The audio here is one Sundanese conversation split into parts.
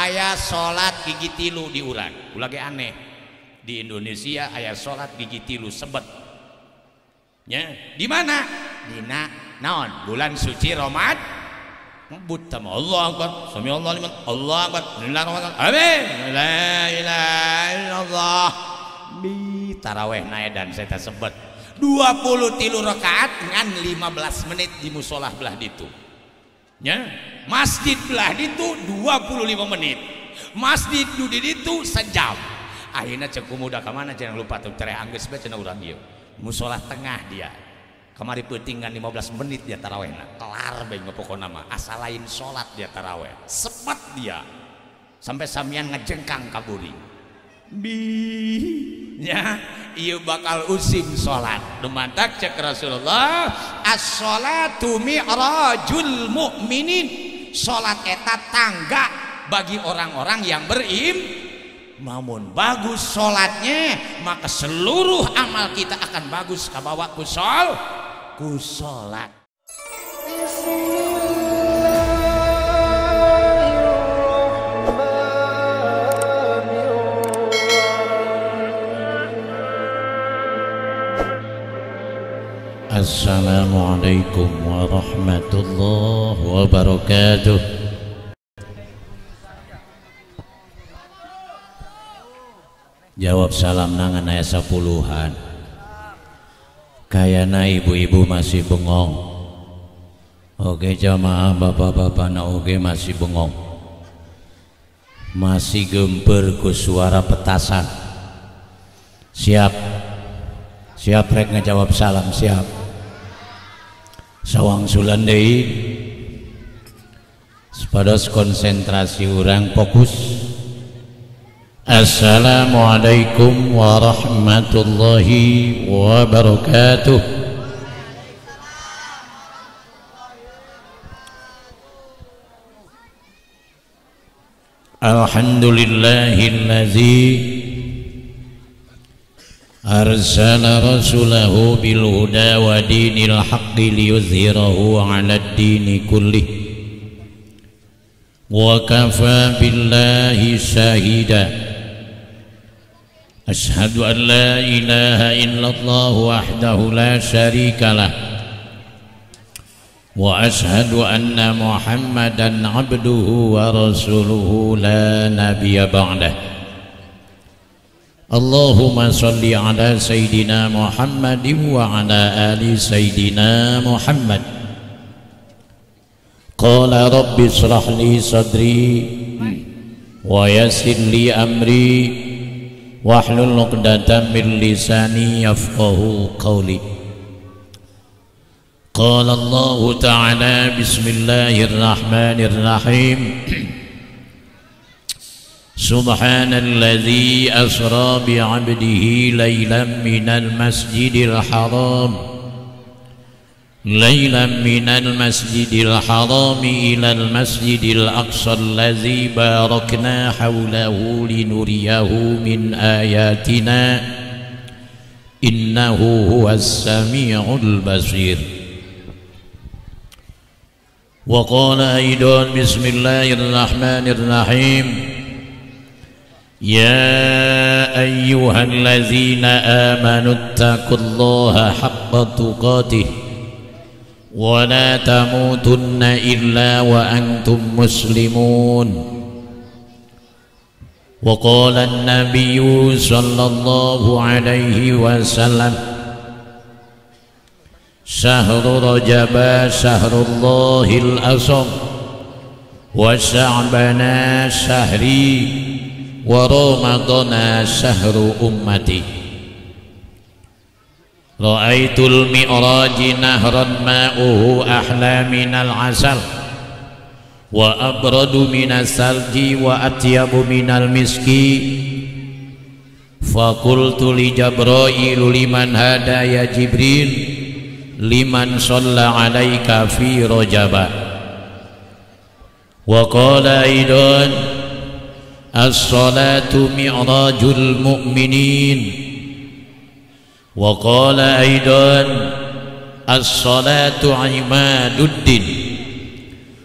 Aya salat gigi tilu di urang. Ulah ge aneh. Di Indonesia aya salat gigi tilu sebet. Nya, di mana? Dina naon? Bulan suci Ramadan. Ngebut sama Allah Akbar, sami Allah liman, Allah Akbar, amin, la ilaha illallah. Bi taraweh nae dan saya sebet 23 rakaat ngan 15 menit di musolah belah ditu. Nya, masjid belah ditu 25 menit. Masjid nu di ditu sejam. Akhirna cek muda ka mana cenah lupa tuh tere anggeus bae cenah urang ieu. Musolah tengah dia. Kamari peuting ngan 15 menit dia tarawehna. Kelar bae pokona mah asa lain salat dia taraweh. Sepet dia. Sampai samian ngejengkang kaburi. Bi nya ieu bakal usim salat. Dumantak cek Rasulullah, as-salatu mi'rajul mu'minin. Salat eta tangga bagi orang-orang yang berim. Namun bagus salatnya, maka seluruh amal kita akan bagus kabawa ku salat. Assalamualaikum warahmatullahi wabarakatuh. Jawab salam nangan aya 10-an. Kayana ibu-ibu masih bengong. Oke jamaah bapak-bapak na oke masih bengong. Masih gemper ku suara petasan. Siap. Siap rek ngejawab salam siap. Sawang sulan deui. Supados konsentrasi urang fokus. Assalamualaikum warahmatullahi wabarakatuh. Alhamdulillahillazi arsala rasulahu bil huda wa dinil haqqi liyuzhirahu 'alad dini kullih wa kafa billahi syahida. Ashhadu an la ilaha illallah wahdahu la syarika lah wa ashhadu anna Muhammadan abduhu wa rasuluhu la nabiyya ba'dah. Allahumma salli ala sayyidina Muhammadin wa ala ali sayyidina Muhammad. Qala rabbi israh li sadri wa yassir li amri wahlul 'uqdatam min lisani yafqahu qawli. Qala Allahu ta'ala bismillahirrahmanirrahim. Subhanalladzi asra bi'abdihi laylan minal masjidil haram laylan minal masjidil haram ilal masjidil aqsa allazi barakna hawlahu linuriyahu min ayatina innahu huwas samiul basir. Wa qala aidan bismillahirrahmanirrahim. Ya ayyuhallazina amanu ittaqullaha haqqa tuqatih wa la tamutunna illa wa antum muslimun. Wa qala an-nabiyyu sallallahu alaihi wasallam syahru rajab syahrullahil asam wa sya'bana syahri wa ramadana syahru ummati. Ra'aitul mi'raji nahran ma'uhu ahla minal asal wa abradu minas salji wa atyabu minal miski. Faqultu li Jabrailu liman hada ya Jibril liman shalla alaika fi rajaba. Wa qala aidan as-salatu mi'rajul mu'minin. Wa qala aidan as-salatu imaduddin.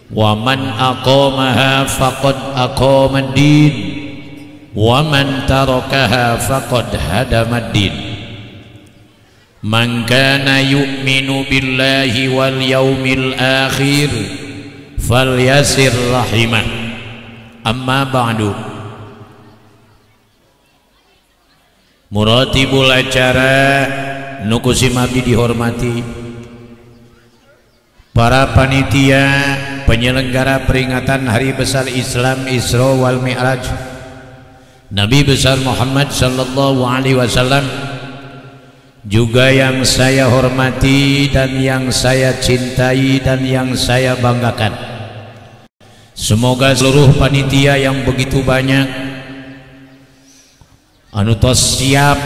Wa man aqamaha faqad aqama ad-din, wa man tarakaha faqad hadama ad-din. Man kana yu'minu billahi wal yaumil akhir falyasir rahimah. Amma ba'du. Muratibul acara nu ku sim abdi dihormati, para panitia penyelenggara peringatan Hari Besar Islam Isra wal Mi'raj Nabi besar Muhammad sallallahu alaihi wasallam, juga yang saya hormati dan yang saya cintai dan yang saya banggakan. Semoga seluruh panitia yang begitu banyak anu tos siap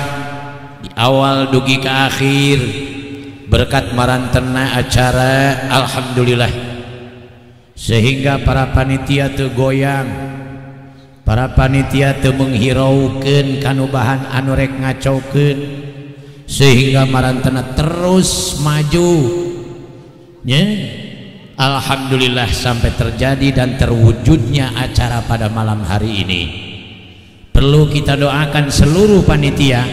di awal dugi ke akhir berkat marantena acara, alhamdulillah, sehingga para panitia teu goyang, para panitia teu menghiraukeun kanu bahan anu rek ngacaukeun, sehingga marantena terus maju nya. Alhamdulillah sampai terjadi dan terwujudnya acara pada malam hari ini. Perlu kita doakan seluruh panitia,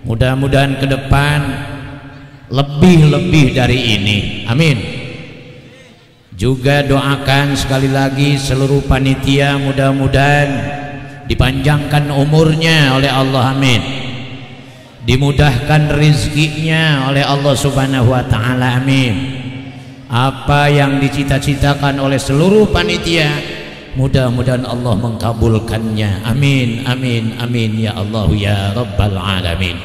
mudah-mudahan ke depan lebih-lebih dari ini, amin. Juga doakan sekali lagi seluruh panitia mudah-mudahan dipanjangkan umurnya oleh Allah, amin. Dimudahkan rizkinya oleh Allah Subhanahu wa ta'ala, amin. Apa yang dicita-citakan oleh seluruh panitia mudah-mudahan Allah mengkabulkannya, amin amin amin ya Allah ya Rabbal alamin.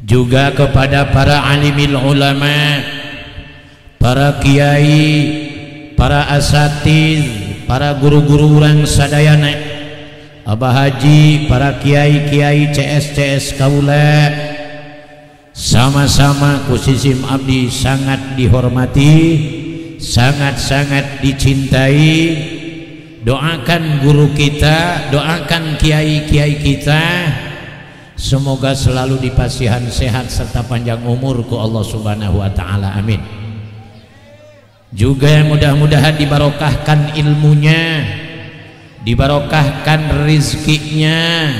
Juga kepada para alimil ulama, para kiai, para asatiz, para guru-guru urang sadayana, Abah Haji, para kiai-kiai CS-CS kaula, sama-sama ku sisim abdi sangat dihormati, sangat-sangat dicintai. Doakan guru kita, doakan kiai-kiai kita, semoga selalu dipasihan sehat serta panjang umur ku Allah Subhanahu wa ta'ala, amin. Juga mudah-mudahan dibarokahkan ilmunya, dibarokahkan rizkinya,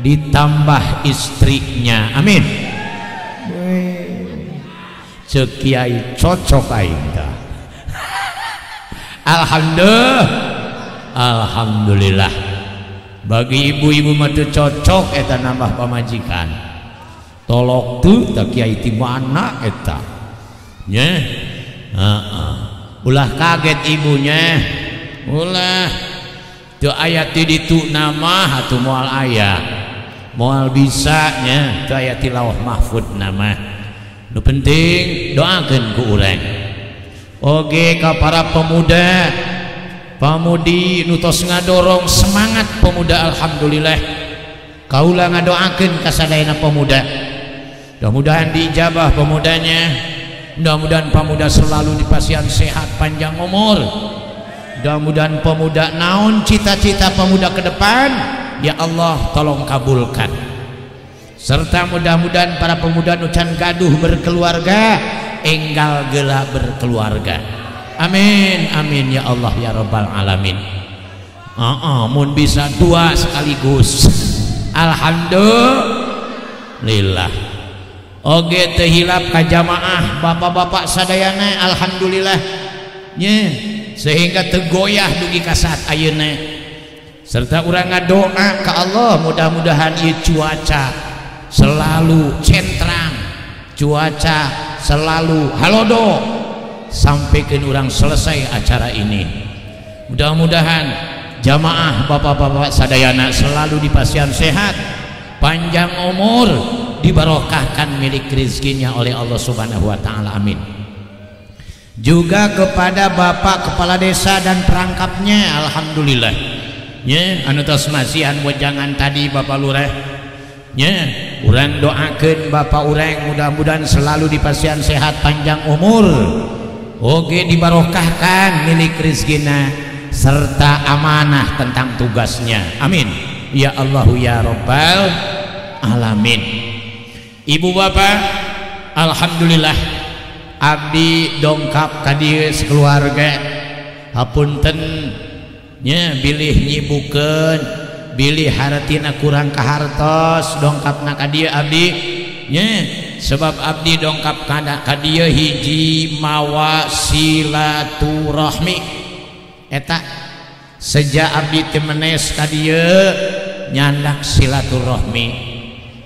ditambah istrinya, amin. Ceuk kiai cocok aing tah. Alhamdulillah, alhamdulillah. Bagi ibu-ibu mah teu cocok eta nambah pamajikan. Tolok teu tah kiai ti mana eta nya. Heeh. Ulah kaget ibunya, ulah teu aya ti ditu nama atuh moal aya, moal bisa nya, teu aya ti Lauh Mahfud nama. Nu penting doakeun ku urang. Oge ka para pemuda, pamudi nu tos ngadorong semangat pemuda, alhamdulillah. Kaula ngadoakeun ka sadayana pemuda, mudah-mudahan diijabah pemudanya, mudah-mudahan pemuda selalu dipasihan sehat panjang umur, mudah-mudahan pemuda naon cita-cita pemuda ke depan, ya Allah tolong kabulkan. Serta mudah-mudahan para pemuda nu can gaduh berkeluarga enggal geula berkeluarga, amin amin ya Allah ya Rabbal alamin. Mun bisa dua sekaligus, alhamdulillah. Oge teu hilap ka jamaah bapak-bapak sadayana, alhamdulillah nya, sehingga teu goyah dugi ka saat ayeuna. Serta urang ngadoa ka Allah mudah-mudahan ieu cuaca selalu centrang, cuaca selalu halodo sampai ke urang selesai acara ini. Mudah-mudahan jamaah bapak-bapak sadayana selalu dipasihan sehat, panjang umur, dibarokahkan milik rezekinya oleh Allah Subhanahu wa ta'ala, amin. Juga kepada bapak kepala desa dan perangkapnya, alhamdulillah nya, anu tos masihan wejangan tadi bapak lurah nya, urang doakeun bapak urang mudah-mudahan selalu dipasihan sehat panjang umur, oge dibarokahkan milik rezekina serta amanah tentang tugasnya, amin ya Allahu ya Rabbal alamin. Ibu bapak, alhamdulillah Abdi dongkap ka dieu sekeluarga hapunten nya bilih nyibukeun bilih hartina kurang kahartos dongkapna ka dieu abdi nya sebab abdi dongkap ka dieu hiji mawa silaturahmi eta sejak abdi teu menes ka dieu nyandak silaturahmi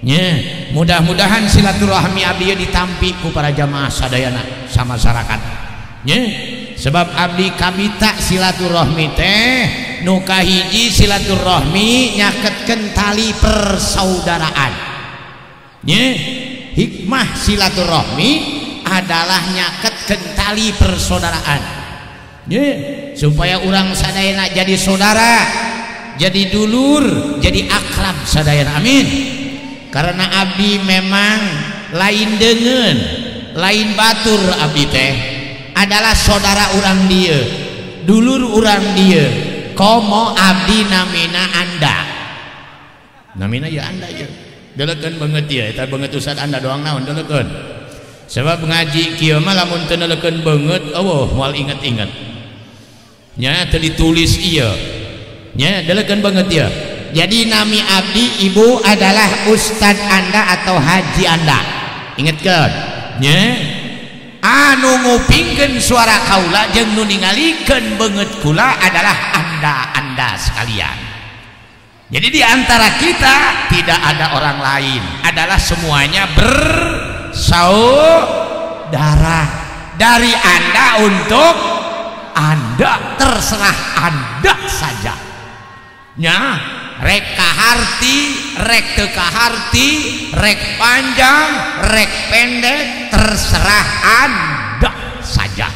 nya mudah-mudahan silaturahmi abdi ditampi ku para jamaah sadayana sama masyarakat nya sebab abdi kabita silaturahmi teh nu kahiji silaturahmi nyaketkeun tali persaudaraan nya hikmah silaturahmi adalah nyaketkeun tali persaudaraan nya supaya urang sadayana jadi saudara jadi dulur jadi akrab sadayana amin. Karena abdi memang lain dengan lain batur abdi teh adalah saudara urang dia dulur urang dia komo abdi namina anda namina ya anda ya delekeun banget ya eta banget ustad anda doang naon delekeun sebab ngaji kieu mah lamun teu nelekeun banget eueuh moal inget-inget nya teu ditulis ieu nya delekeun banget ya. Jadi nami abdi ibu adalah ustad anda atau haji anda ingetkeun nya anu ngupingkeun suara kaula jeung nu ningalikeun beungeut kula adalah anda-anda sekalian. Jadi di antara kita tidak ada orang lain, adalah semuanya bersaudara. Dari anda untuk anda, terserah anda saja nya rek kaharti rek teu kaharti rek panjang rek pendek terserah anda saja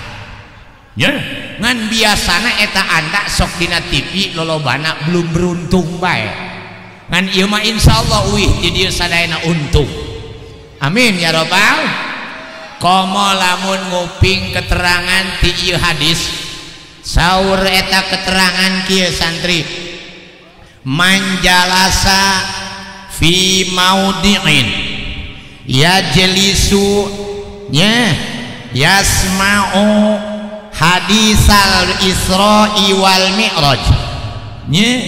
ya. Ngan biasana eta anda sok dina TV lolobana belum beruntung bae ngan ieu mah insyaallah uih di dieu sadayana untung amin ya robbal. Komo lamun nguping keterangan ti ieu hadis saur eta keterangan kieu santri manjalasa fi maudi'in yajlisu nya yasma'u hadisal isra'i wal mi'raj nya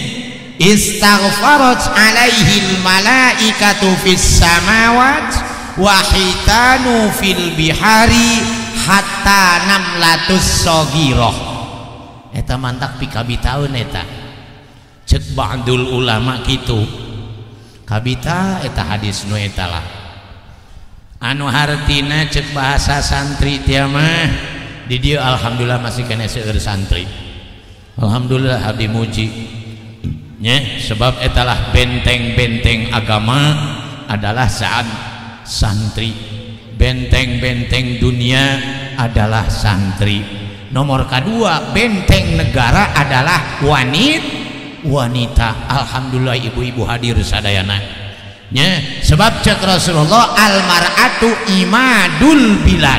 istaghfarat alaihi malaikatu fis samawat wa hitanu fil bihari hatta namlatus saghirah eta mantak pikabitaeun eta cek ba'dul ulama kitu kabita eta hadis nu eta lah anu hartina cek bahasa santri tia mah di dieu alhamdulillah masih kene seueur santri alhamdulillah abdi muji nya sebab etalah benteng-benteng agama adalah saat santri benteng-benteng dunia adalah santri nomor kedua benteng negara adalah wanita. Alhamdulillah ibu-ibu hadir sadayana nya sebab cek Rasulullah almar'atu imadul bilad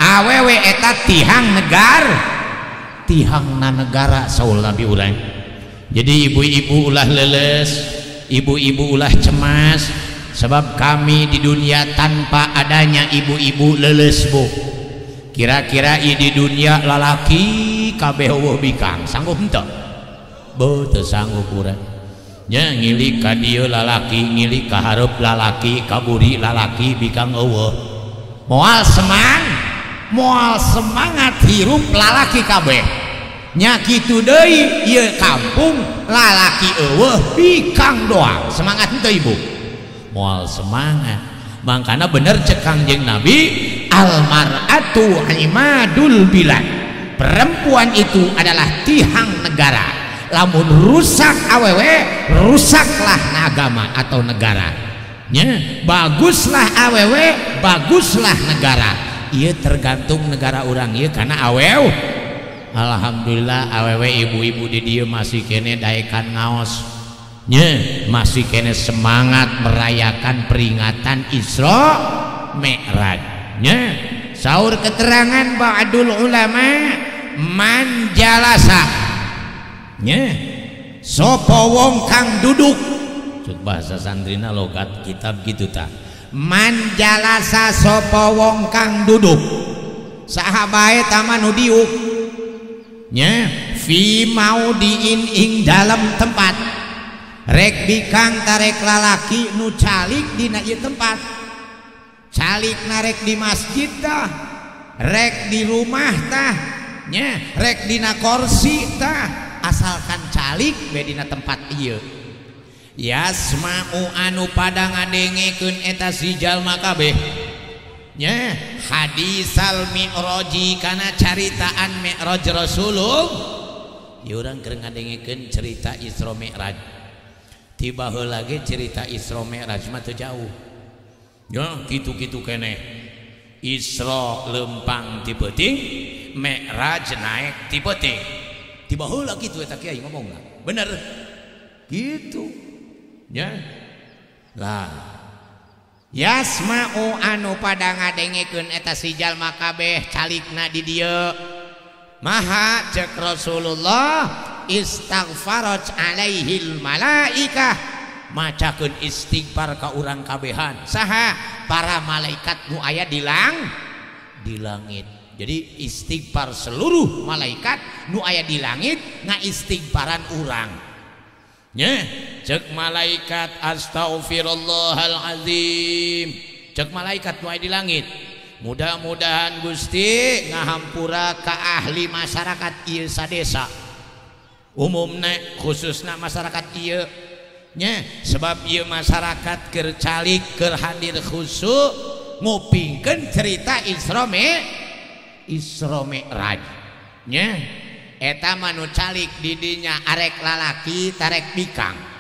awewe eta tihang negara tihangna negara saul nabi urang. Jadi ibu-ibu ulah leles ibu-ibu ulah cemas sebab kami di dunia tanpa adanya ibu-ibu leles bu kira-kira di dunia lalaki kabeh eueuh bikang sanggup henteu beuh teu sanggup urang nya ngilik ka dieu lalaki ngilik ka hareup lalaki ka buri lalaki bikang eueuh moal semangat hirup lalaki kabeh nya kitu deui ieu kampung lalaki eueuh bikang doang semangat henteu ibu moal semangat. Mangkana bener cek Kangjeng Nabi almar'atu imadul bilad perempuan itu adalah tihang negara lamun rusak awewe rusaklah agama atau negara nya baguslah awewe baguslah negara ieu tergantung negara urang ieu karena awewe alhamdulillah awewe ibu-ibu di dieu masih kene daekan ngaos nya masih kene semangat merayakan peringatan Isra Mi'raj nya saur keterangan ba'dul ulama man jalasa nya sapa wong kang duduk cek bahasa santrina logat kitab gitu ta Man jalasa sapa wong kang duduk saha bae tama nu diuk nya fi maudiin ing dalem tempat rek bikang tarek lalaki nu calik dina ieu tempat calik narek di masjid tah rek di rumah tah nya rek dina kursi tah asalkan calik be dina tempat ieu yasma'u anu pada ngadengekeun eta si jalma kabeh nya hadisal mi'raji kana caritaan mi'raj Rasulullah. Ieu urang keur ngadengekeun cerita Isra Mi'raj. Tiba heula ge cerita Isra Mi'raj mah teu jauh ya kitu-kitu keneh. Isra lempang ti peuting, Mi'raj naik ti peuting. Tiba heula kitu eta kiai ngomongna bener gitu ya lah. Yasma'u anu pada ngadengekeun eta si jalma kabeh calikna di dieu maha cek Rasulullah istaghfarat alaihil malaikah macakeun istighfar ka urang kabehan saha para malaikat nu aya di langit. Jadi istighfar seluruh malaikat nu aya di langit ngaistighfaran urang nya. Cek malaikat astaghfirullahalazim, cek malaikat nu aya di langit mudah-mudahan Gusti ngahampura ka ahli masyarakat ieu sadesa umumna khususna masyarakat ieu nya sebab ieu masyarakat keur calik keur hadir khusyuk ngupingkeun cerita Isra Mi'raj nya. Eta mah nu calik di dinya arek lalaki tarek bikang.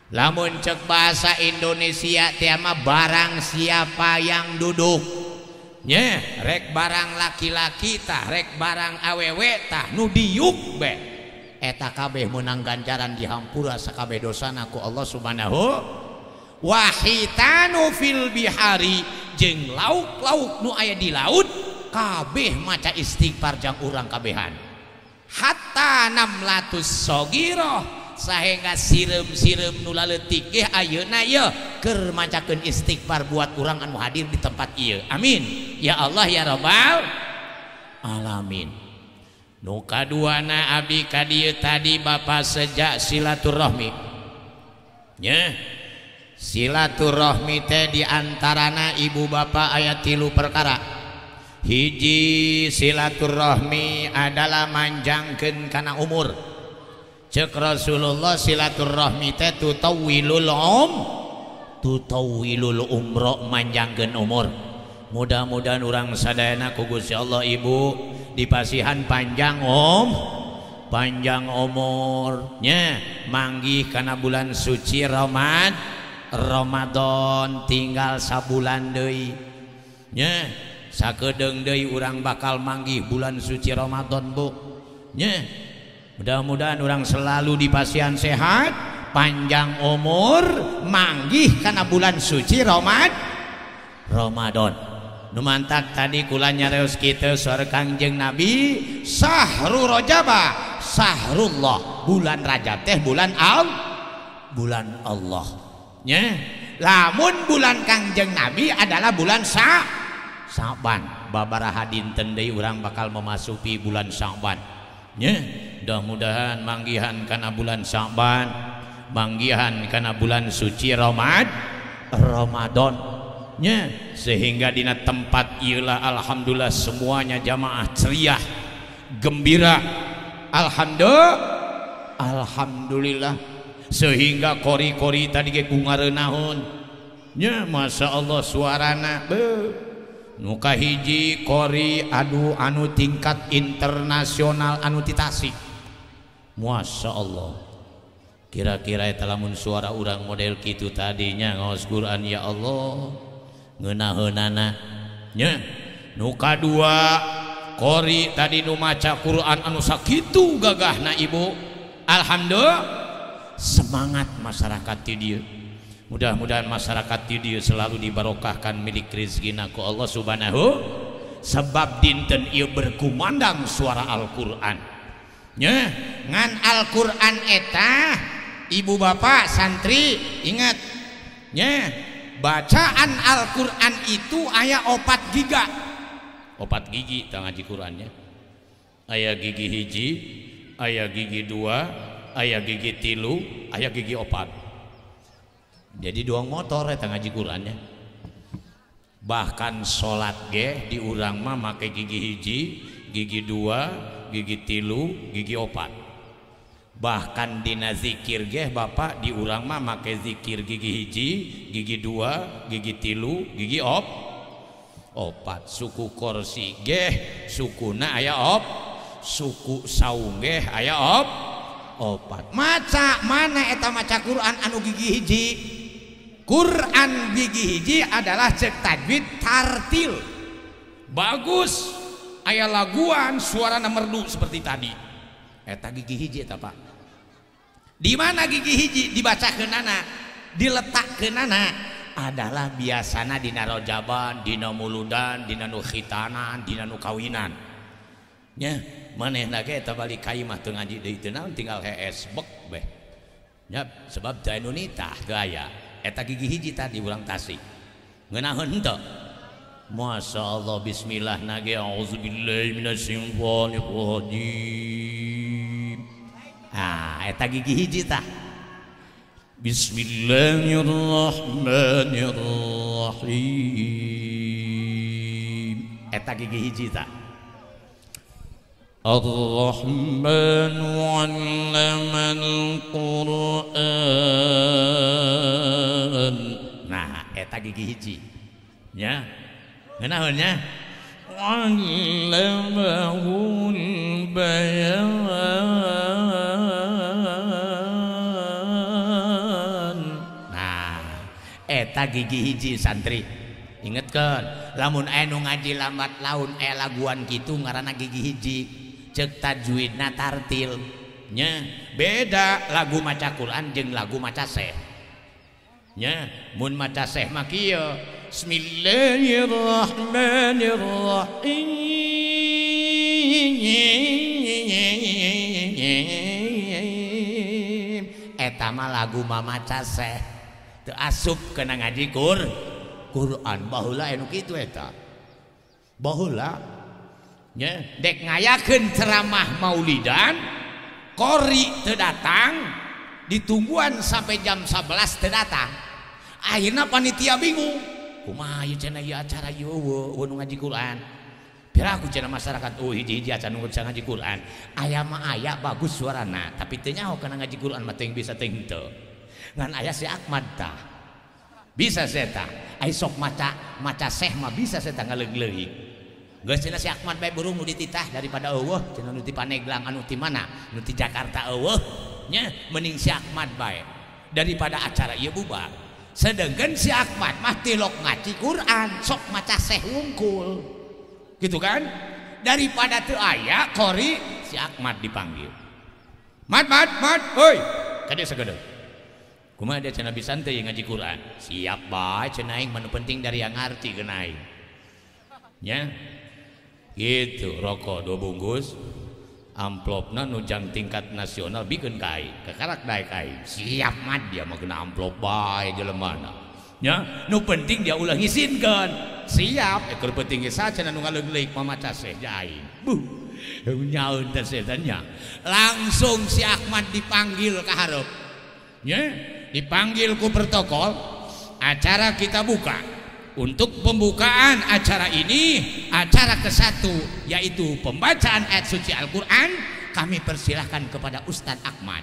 Lamun cek bahasa Indonesia teh mah barang siapa yang duduk nya rek barang laki-laki tah rek barang awewe tah nu diuk be eta kabeh meunang ganjaran dihampura sakabeh dosana ku Allah Subhanahu wa hitanu fil bihari jeung lauk-lauk nu aya di laut kabeh maca istighfar jang urang kabehan hatta namlatus sogiroh sehingga sireum-sireum nu laletik ge ayeuna ieu keur macakeun istighfar buat urang anu hadir di tempat ieu. Amin ya Allah ya Rabbal alamin. Nu kaduana abdi ka dieu tadi Bapak sejak silaturahmi nya. Silaturahmi teh diantarana ibu bapak aya 3 perkara. Hiji silaturahmi adalah manjangkeun kana umur. Cek Rasulullah silaturahmi teh tutawilul tutawilul umro manjangkeun umur. Mudah-mudahan urang sadayana ku Gusti Allah ibu dipasihan panjang panjang umur nya manggih kana bulan suci Ramadan tinggal sabulan deui nya sakedeung deui urang bakal manggih bulan suci Ramadan bu nya. Mudah-mudahan urang selalu dipasihan sehat panjang umur manggih kana bulan suci Ramadan. Nu mantak tadi kula nyareos kitu saur Kangjeng Nabi sahru Rajaba sahrullah, bulan Rajab teh bulan bulan Allah nya. Lamun bulan Kangjeng Nabi adalah bulan Sa'ban. Babaraha dinten deui urang bakal memasuki bulan Sa'ban nya. Mudah-mudahan manggihan kana bulan Sa'ban, manggihan kana bulan suci Ramadan nya, sehingga dina tempat ieu lah alhamdulillah semuanya jamaah ceria gembira alhamdulillah, sehingga kori-kori tadi ge kungareunahun nya. Masya Allah suarana beuh. Nu kahiji kori adu anu tingkat internasional anu ti Tasik. Masya Allah. Kira-kira eta lamun suara urang model kitu tadinya ngaos Quran ya Allah ngeunaheunana nya. Nu kadua kori tadi nu maca Quran anu sakitu gagahna ibu. Alhamdulillah semangat masyarakat ti dieu. Mudah-mudahan masyarakat di dieu selalu dibarokahkan milik rezekina ku Allah Subhanahu sebab dinten ieu berkumandang suara Al-Qur'an nya. Ngan Al-Qur'an eta ibu bapak santri ingat nya, Bacaan Al-Qur'an itu aya 4 giga. 4 gigi tah ngaji Qur'annya. Aya gigi hiji, aya gigi 2, aya gigi 3, aya gigi 4. Jadi dua motor eta ngaji Qur'annya. Bahkan salat ge di urang mah make gigi hiji, gigi 2, gigi 3, gigi 4. Bahkan dina zikir geh bapak di urang mah make zikir gigi hiji, gigi 2, gigi 3, gigi 4. Suku korsi geh sukuna aya 4, suku saung geh aya 4. Maca mana eta maca Quran anu gigi hiji? Quran gigi hiji adalah cek tajwid tartil. Bagus, aya laguan suarana merdu seperti tadi. Eta gigi hiji eta Pak. Di mana gigi hiji dibacakeunana, diletakkeunana adalah biasana dina rojaban, dina muludan, dina nu khitanan, dina nu kawinan. Nya, manehna ge eta balik ka imah teu ngaji deui teu naon tinggal hees bek beh. Nya, sebab teu anu nitah teu aya. Eta gigi hiji tadi urang Tasik. Ngeunaheun henteu? Masya Allah, bismillah nage auzubillahi minasyaitonir rajim. Ah, eta gigi hiji tah. Bismillahirrahmanirrahim. Eta gigi hiji tah. Ar-Rahmanu 'allamal Qur'an. Nah, eta gigi hiji. Nya. Ngeunaheun nya? 'Allamahul bayan. Nah, eta gigi hiji santri. Ingetkeun, lamun aya nu ngaji lambat laun aya laguan kitu ngaranna gigi hiji. Ceuk tajwidna tartil. Nya, beda lagu maca Quran jeung lagu maca seh. Nya, mun maca seh mah kieu. Bismillahirrahmanirrahim. Eta mah lagu mamaca seh. Teu asup kana ngaji Quran. Baheula anu kitu eta. Baheula nya dek ngayakeun ceramah maulidan, qori teu datang, ditungguan sampai jam 11 teu datang. Akhirna panitia bingung. Kumaha ieu cenah ieu acara ieu eueuh nu ngaji Quran. Piraku cenah masyarakat oh hiji-hiji acan nu bisa ngaji Quran. Aya mah aya bagus suarana, tapi teu nyaho kana ngaji Quran mah teuing bisa teuing henteu. Ngan aya si Ahmad tah. Bisa seta. Ai sok maca seh mah bisa seta ngaleung-leuing. Geus cenah si Ahmad bae burung nu dititah daripada eueuh cenah nu ti Paneglang anu ti mana? Nu ti Jakarta eueuh nya mending si Ahmad bae daripada acara ieu bubar. Sedangkan si Ahmad mah tilok ngaji Quran, sok maca seh wungkul. Gitu kan? Daripada teu aya qori si Ahmad dipanggil. Mat mat mat, hoi. Kade sagedeung. Kumaha dia cenah bisa teu ngaji Quran? Siap bae cenah aing mah nu penting dari yang ngarti keun aing. Nya. Gitu, rokok 2 bungkus, amplopna nujang tingkat nasional bikin ka aing, kakarak daek aing. Siap mat dia mah kena amplop bae jelemana. Nya, nu penting dia ulah ngisinkeun. Siap, keur penting ge saha cenah nu ngaleungleuk mamaca seh ja aing. Buh, nyaeun teh setannya. Langsung si Ahmad dipanggil ka hareup. Nya, dipanggil ku protokol, acara kita buka. Untuk pembukaan acara ini, acara ke-1 yaitu pembacaan ayat suci Al-Quran, kami persilahkan kepada Ustadz Ahmad.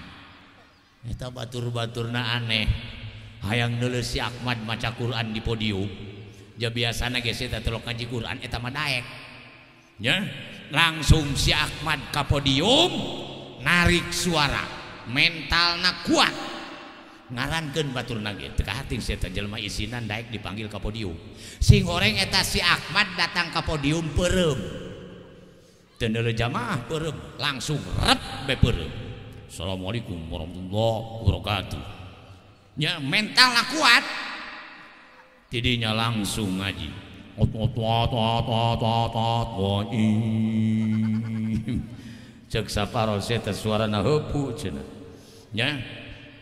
Eta batur-baturna aneh, hayang neuleus si Ahmad maca Quran di podium. Ja biasana ge eta telok ngaji Quran eta mah daek. Nya, langsung si Ahmad ka podium narik suara, mentalna kuat. Ngarankeun baturna ge teu kahating si eta jelema isinan daek dipanggil ka podium. Sing horeng eta si Ahmad datang ka podium peureum. Teu neuleuh jamaah peureum, langsung rep be peureum. Assalamualaikum warahmatullahi wabarakatuh. Nya mentalna kuat. Tidinya langsung ngaji. Cek saparo eta suarana heupu cenah. Nya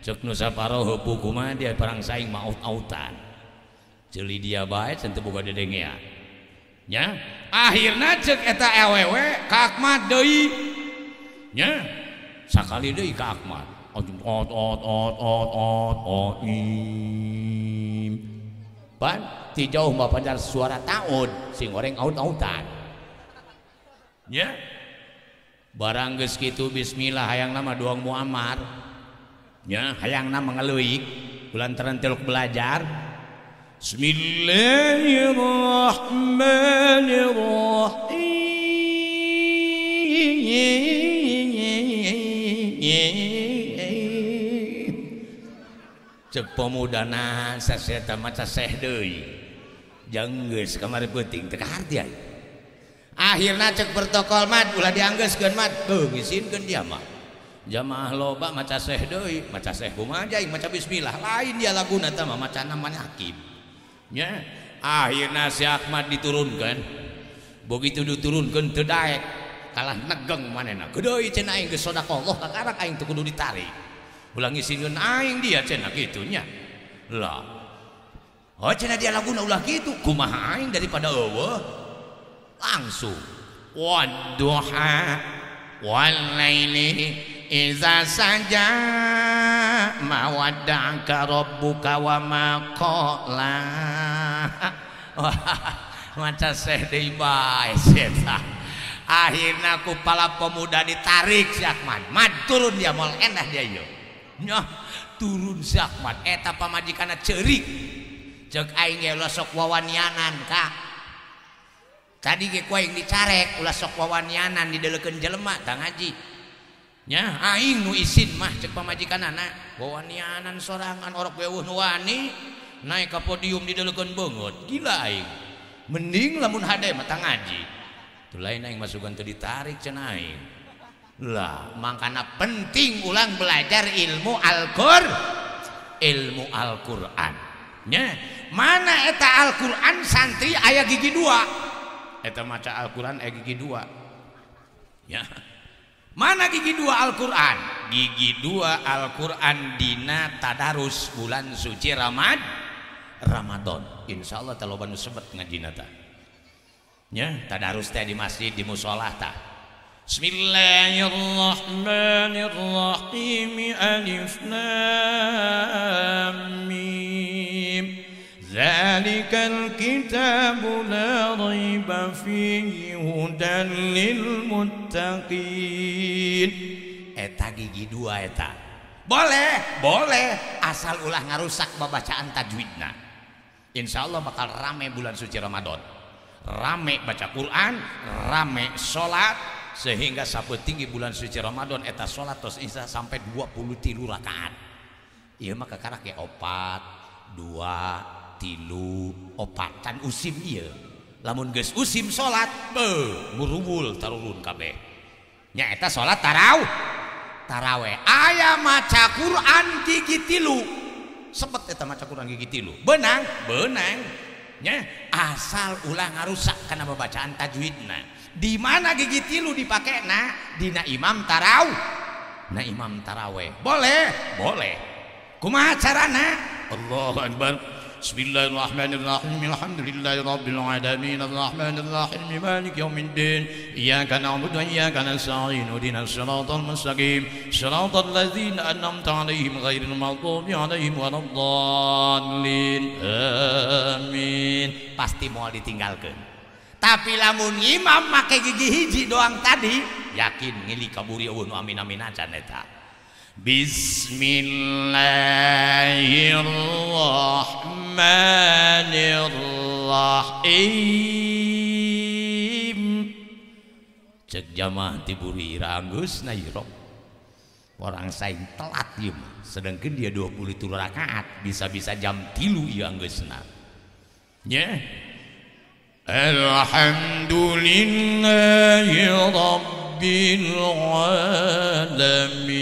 cek nu saparo heupu kumaha dia perang saing mah aut-autan. Ceuli dia bae teu boga dedengean. Nya, akhirna ceuk eta awewe ka Ahmad deui. Nya, sakali deui ka Ahmad. Ot ot ot ot ot ot im. Pan ti jauh mah pajar suara taud sing goreng aut-autan. Nya. Barang geus kitu bismillah hayangna mah doang Muammar. Nya, hayangna mah ngaleuik kulantaran teluk belajar. Bismillahirrahmanirrahim. Cek pemudana saseta maca seh deui. Janggeus kamari peuting teu kaharti aya. Akhirna cek protokol mad ulah dianggeuskeun mad. Beuh ngisinkeun dia mah. Jamaah loba maca seh deui, maca seh kumaha aing maca bismillah lain dia laguna teh mah macana manakim. Nya, akhirna si Ahmad diturunkan. Begitu diturunkan teu daek, kalah negeng manehna. Gedeui cenah aing geus sedekah Allah kakarak aing teu kudu ditarik. Ulah ngisinkeun aing dia cenah kitu nya. Lah. Oh cenah dia laguna ulah kitu, kumaha aing daripada eueuh. Langsung wadduha wal laili iza saja ma wadda'aka rabbuka wa ma qala. Maca seh deui bae eta. Akhirna ku pala pemuda ditarik si Ahmad. Mad turun dia moal endah dia ieu. Nyah turun si Ahmad eta pamajikanna ceurik. Ceuk aing ge ulah sok wawanianan ka. Tadi ge ku aing dicarek ulah sok wawanianan dideulekeun jelema tah ngaji. Nya aing nu isin mah cek pamajikanana wawanianan sorangan orok eueuh nu wani naik ka podium dideulekeun beungeut gila aing. Mending lamun hade mah tah ngaji. Teu lain aing masukan teu ditarik cenah aing. Lah mangkana penting ulang belajar ilmu Al-Qur'an. Ilmu Al-Qur'an. Nya mana eta Al-Qur'an santri aya gigi dua. Eta maca Al-Qur'an aya gigi dua. Ya. Mana gigi dua Al-Qur'an? Gigi dua Al-Qur'an dina tadarus bulan suci Ramadan. Insyaallah teh loba nu sebet ngajina tah. Nya, tadarus teh di masjid di musholah tah. Bismillahirrahmanirrahim. Alif lam mim. Zalikal kitabu la raiba fihi hudan lil muttaqin. Eta gigi dua eta. Boleh, boleh asal ulah ngarusak babacaan tajwidna. Insyaallah bakal rame bulan suci Ramadan. Rame baca Quran, rame salat sehingga sapetinggi bulan suci Ramadan eta salat tos isa sampai 23 rakaat. Ieu mah kakarak ge 4, 2, 3, 4 can usim ieu. Lamun geus usim salat, beuh murubul tarurun kabeh. Nya eta salat taraweh. Aya maca Quran gigi tilu. Sepet eta maca Quran gigi tilu. Beunang, beunang. Nya asal ulah ngarusak kana babacaan tajwidna. Di mana gigi tilu dipakena? Dina imam na imam taraweh. Boleh, boleh. Kumaha carana? Allahu akbar. Bismillahirrahmanirrahim. Alhamdulillahirabbil alamin. Arrahmanirrahim. Maliki yaumiddin. Iyyaka na'budu wa iyyaka nasta'in. Ihdinas siratal mustaqim. Siratal ladzina an'amta 'alaihim ghairil maghdubi 'alaihim waladdallin. Amin. Pasti moal ditinggalkeun. Tapi lamun imam make gigi hiji doang tadi, yakin ngili kaburi eueuh nu amin-amin acan eta. Bismillahirrahmanirrahim. Cek jamaah tiburi ranggeus na irok. Orang saing telat ieu mah. Sedangkan dia 23 rakaat, bisa-bisa jam 3 ieu anggeusna. Nya. Alhamdulillahi rabbil alamin.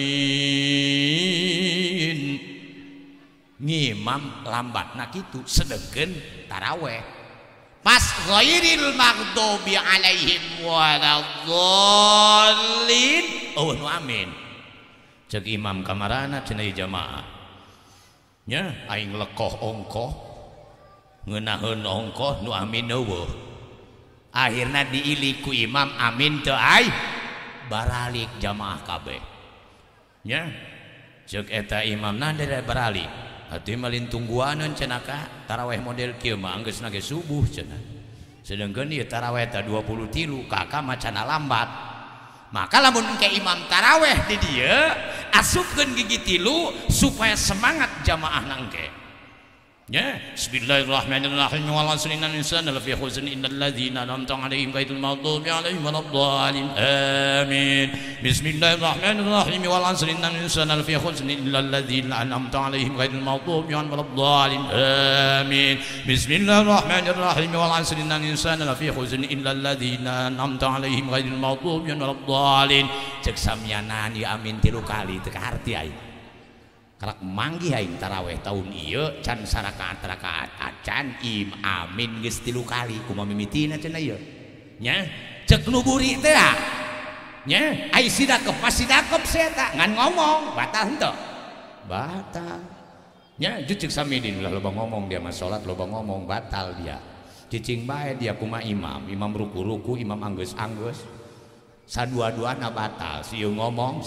Ngimam lambatna kitu sedengkeun taraweh. Pas ghairil maghdubi alaihim waladdallin. Oh nu amin. Cek imam kamarana cenah jamaah. Nya aing lekoh ongkoh. Ngeunaheun ongkoh nu amin eueuh. Akhirna diilik ku imam amin teu ai baralik jamaah kabeh. Nya ceuk eta imamna baralik. Atuh mah lain tungguaneun cenah ka tarawih model kieu mah anggeusna ge subuh cenah. Sedengkeun ieu tarawih teh 23 kakak macana lambat. Maka lamun engke imam tarawih di dieu asupkeun gigi tilu supaya semangat jamaah engke. Ya, bismillahirrahmanirrahim wal 'asri innal insana lafi khusr innal ladzina an'amta 'alaihim ghairil maghdubi 'alaihim waladdallin. Amin. Bismillahirrahmanirrahim wal 'asri innal insana lafi khusr illal ladzina an'amta 'alaihim ghairil maghdubi 'alaihim waladdallin. Amin. Bismillahirrahmanirrahim wal 'asri innal insana lafi khusr illal ladzina an'amta 'alaihim ghairil maghdubi 'alaihim waladdallin. Cek samianan ya amin tilu kali teu kaharti aing. Karak manggih aing taraweh tahun ieu can sarakaat rakaat acan im amin geus tilu kali kumaha mimitina cenah ieu nya cek nu buri teh nya ai sidakep pasti dakep sia eta ngan ngomong batal henteu batal nya cek samidin ulah loba ngomong dia mah salat loba ngomong batal dia cicing bae dia kumaha imam imam ruku-ruku imam anggeus-anggeus sadua-duana batal sieu ngomong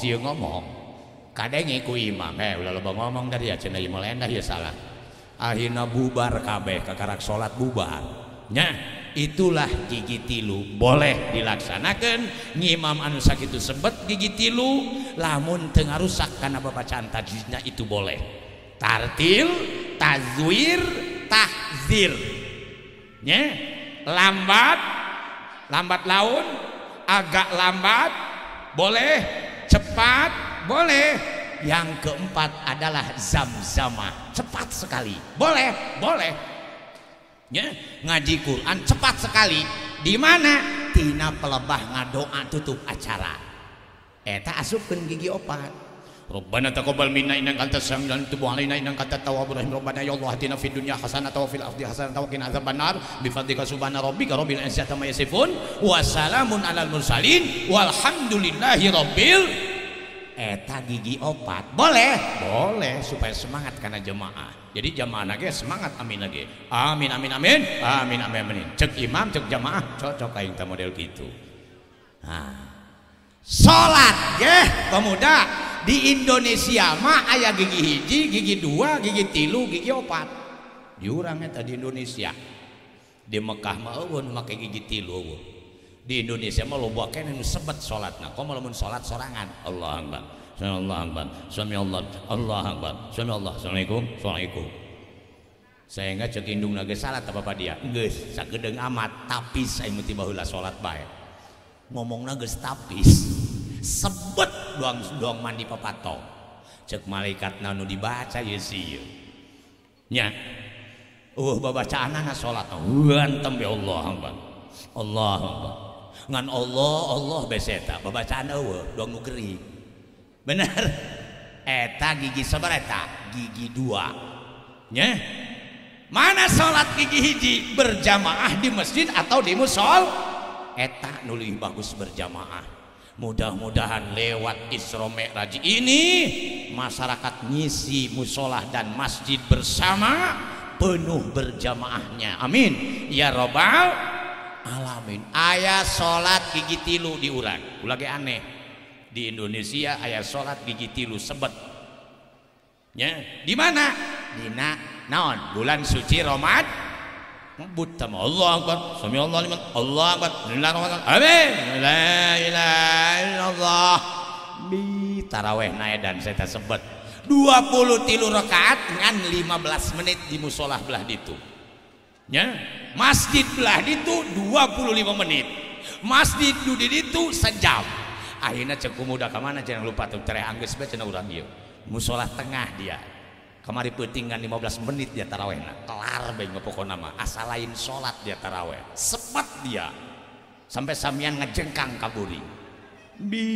kadenge ku imam ulah loba ngomong dari ya cenah ieu mah endah ya salah akhirna bubar kabeh kakarak salat bubar nya itulah gigi tilu boleh dilaksanakeun ngimam anu sakitu sebet gigi tilu lamun teu ngarusak kana babacaan tajwidna itu boleh tartil tazwir tahzir nya lambat lambat laun agak lambat boleh cepat boleh. Yang keempat adalah zamzamah, cepat sekali boleh boleh ya, ngaji Quran cepat sekali di mana tina pelebah ngadoa tutup acara eta asupkeun gigi opat. Rabbana taqabbal minna innaka antas samiul alim tub alaina innaka antat tawwabur rahim. Rabbana ya Allah atina fid dunya hasanatan wa fil akhirati hasanatan wa qina adzabannar. Bi fadlika subhana rabbika rabbil izzati amma yasifun wa salamun alal mursalin walhamdulillahi rabbil. Eta gigi opat boleh boleh supaya semangat karena jemaah. Jadi jemaah nage semangat amin nage amin amin amin amin amin amin cek imam cek jamaah cocok aing teh model gitu. Nah, salat geh pemuda di Indonesia mah aya gigi hiji gigi dua gigi tilu gigi opat di urang eta di Indonesia. Di Mekah mah eueun make gigi tilu eueuh. Di Indonesia mah loba keneh nu sebet salatna komo lamun salat sorangan Allah akbar Allah akbar sami Allah Allah akbar sami Allah assalamualaikum assalamualaikum. Sehingga cek indungna geus salat apa dia geus sagedeung amat tapis aing mah baheula salat bae ngomongna geus tapis sebet doang doang mandi papato cek malaikatna nu dibaca ieu sieun nya eueuh babacaanana salat hantem ya Allah akbar Allah akbar ngan Allah Allah beseta babacaan eueuh doang nu gering bener eta gigi sabar eta gigi dua nya. Mana salat gigi hiji berjamaah di masjid atau di musol eta nu leuwih bagus berjamaah. Mudah-mudahan lewat Isra Mi'raj ini masyarakat ngisi musolah dan masjid bersama penuh berjamaahnya amin ya robbal alamin. Aya salat gigi tilu di urang ulah ge aneh di Indonesia aya salat gigi tilu sebet nya di mana dina naon bulan suci Ramadan ngebut sama Allah akbar sami Allah liman Allah akbar amin la ilaha illallah bi taraweh nae dan saya sebet 23 rakaat ngan 15 menit di musolah belah ditu nya masjid belah ditu 25 menit masjid nu di ditu sejam. Akhirna cek muda ka mana jangan lupa tuh tereh anggeus bae cenah urang ieu musolah tengah dia kamari peuting ngan 15 menit dia tarawehna kelar bae pokona mah asal lain salat dia taraweh sepet dia sampai samian ngejengkang kaburi bi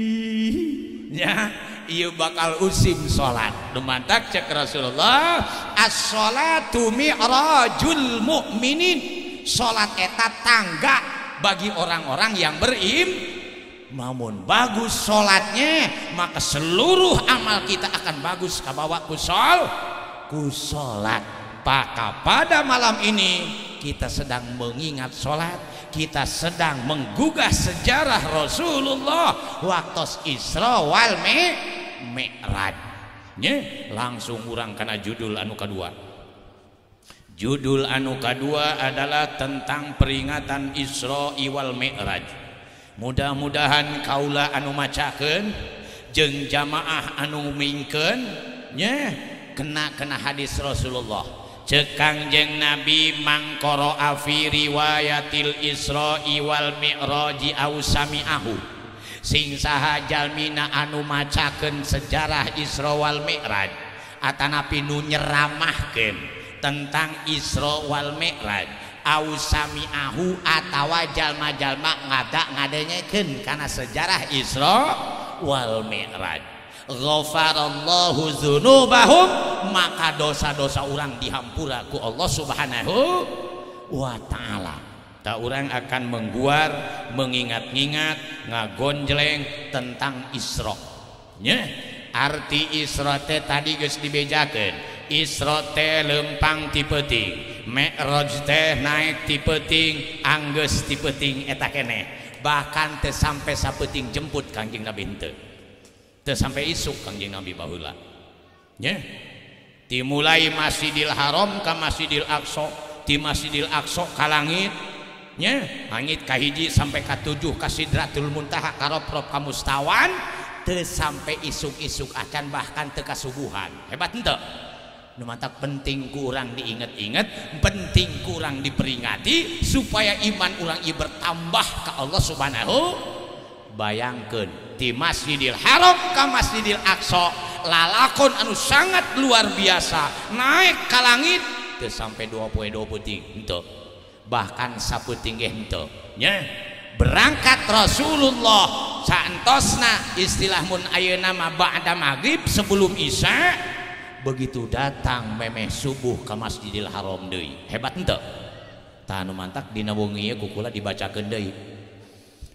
nya ieu bakal usim salat dumantak cek Rasulullah as-salatu mi'rajul mukminin salat eta tangga bagi orang-orang yang berim. Namun bagus salatnya maka seluruh amal kita akan bagus kabawa ku salat. Maka pada malam ini kita sedang mengingat sholat, kita sedang menggugah sejarah Rasulullah waktu Isra wal Mi'raj. Langsung urang kana judul anu kadua. Judul anu kadua adalah tentang peringatan Isra wal Mi'raj. Mudah-mudahan kaula anu macakeun jeung jamaah anu mingkeun nya kena hadis Rasulullah. Ceuk Kangjeng Nabi mangqara fi riwayatil Isra'i wal Mi'raji au sami'ahu. Sing saha jalmina anu macakeun sejarah Isra wal Mi'raj atanapi nu nyeramahkeun tentang Isra wal Mi'raj au sami'ahu atawa jalma-jalma ngadak ngadengekeun kana sejarah Isra wal Mi'raj, ghafarallahu dzunubahum, maka dosa-dosa urang dihampura ku Allah Subhanahu wa taala. Tak urang akan mengguar, mengingat-ingat, ngagonjleng tentang Isra. Nya, arti Isra teh tadi geus dibejakeun. Isra teh lempang ti peuting, Mi'raj teh naik ti peuting, anggeus ti peuting eta keneh. Bahkan teh sampai sapeuting jemput Kangjeng Nabi henteu. Teu sampai isuk Kangjeng Nabi baheula. Nya. Dimulai Masjidil Haram ka Masjidil Aqsa, di Masjidil Aqsa ka langit, nya, langit kahiji sampai ka 7 ka Sidratul Muntaha ka Rob-rob ka Mustawan, teu sampai isuk-isuk acan bahkan teu kasubuhan. Hebat henteu? Nu matak penting ku urang diinget-inget, penting ku urang diperingati supaya iman urang ieu bertambah ka Allah Subhanahu. Bayangkeun di Masjidil Haram ka Masjidil Aqsa lalakon anu sangat luar biasa, naik ka langit teu sampai 2 poe 2 peuting henteu, bahkan sapeuting ge henteu nya. Berangkat Rasulullah saentosna istilah mun ayeuna mah ba'da maghrib sebelum isya, begitu datang memeh subuh ka Masjidil Haram deui. Hebat henteu? Tah anu mantak dina wengi ku kula dibacakeun deui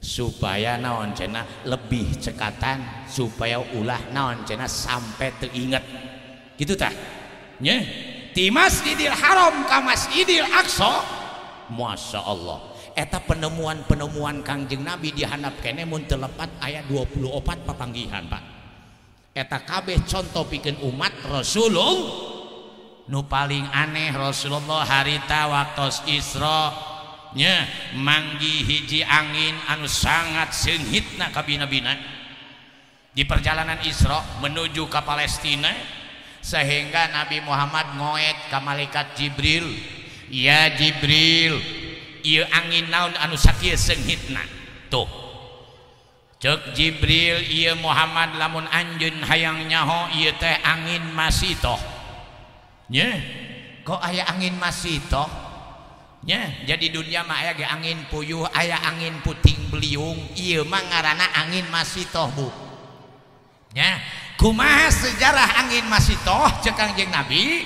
supaya naon cenah lebih cekatan, supaya ulah naon cenah sampai teu inget gitu tah nya. Di Masjidil Haram ka Masjidil Aqsa, Masya Allah, eta penemuan-penemuan Kangjeng Nabi dihandap kene mun teu lepat aya 24 papanggihan Pak. Eta kabeh contoh pikeun umat Rasulullah. Nu paling aneh Rasulullah harita waktos Isra nya manggi hiji angin anu sangat seunghitna kabina-bina di perjalanan Isra menuju ke Palestina, sehingga Nabi Muhammad ngoet ka malaikat Jibril, ya Jibril, ieu angin naon anu sakieu seunghitna? Tuh ceuk Jibril, ieu Muhammad lamun anjeun hayang nyaho ieu teh angin masitoh. Nya, kok aya angin masitoh? Nya, jadi dunia mah aya ge angin puyuh, aya angin puting beliung, ieu mah ngaranna angin masitoh Bu. Nya, kumaha sejarah angin masitoh ceuk Kangjeng Nabi?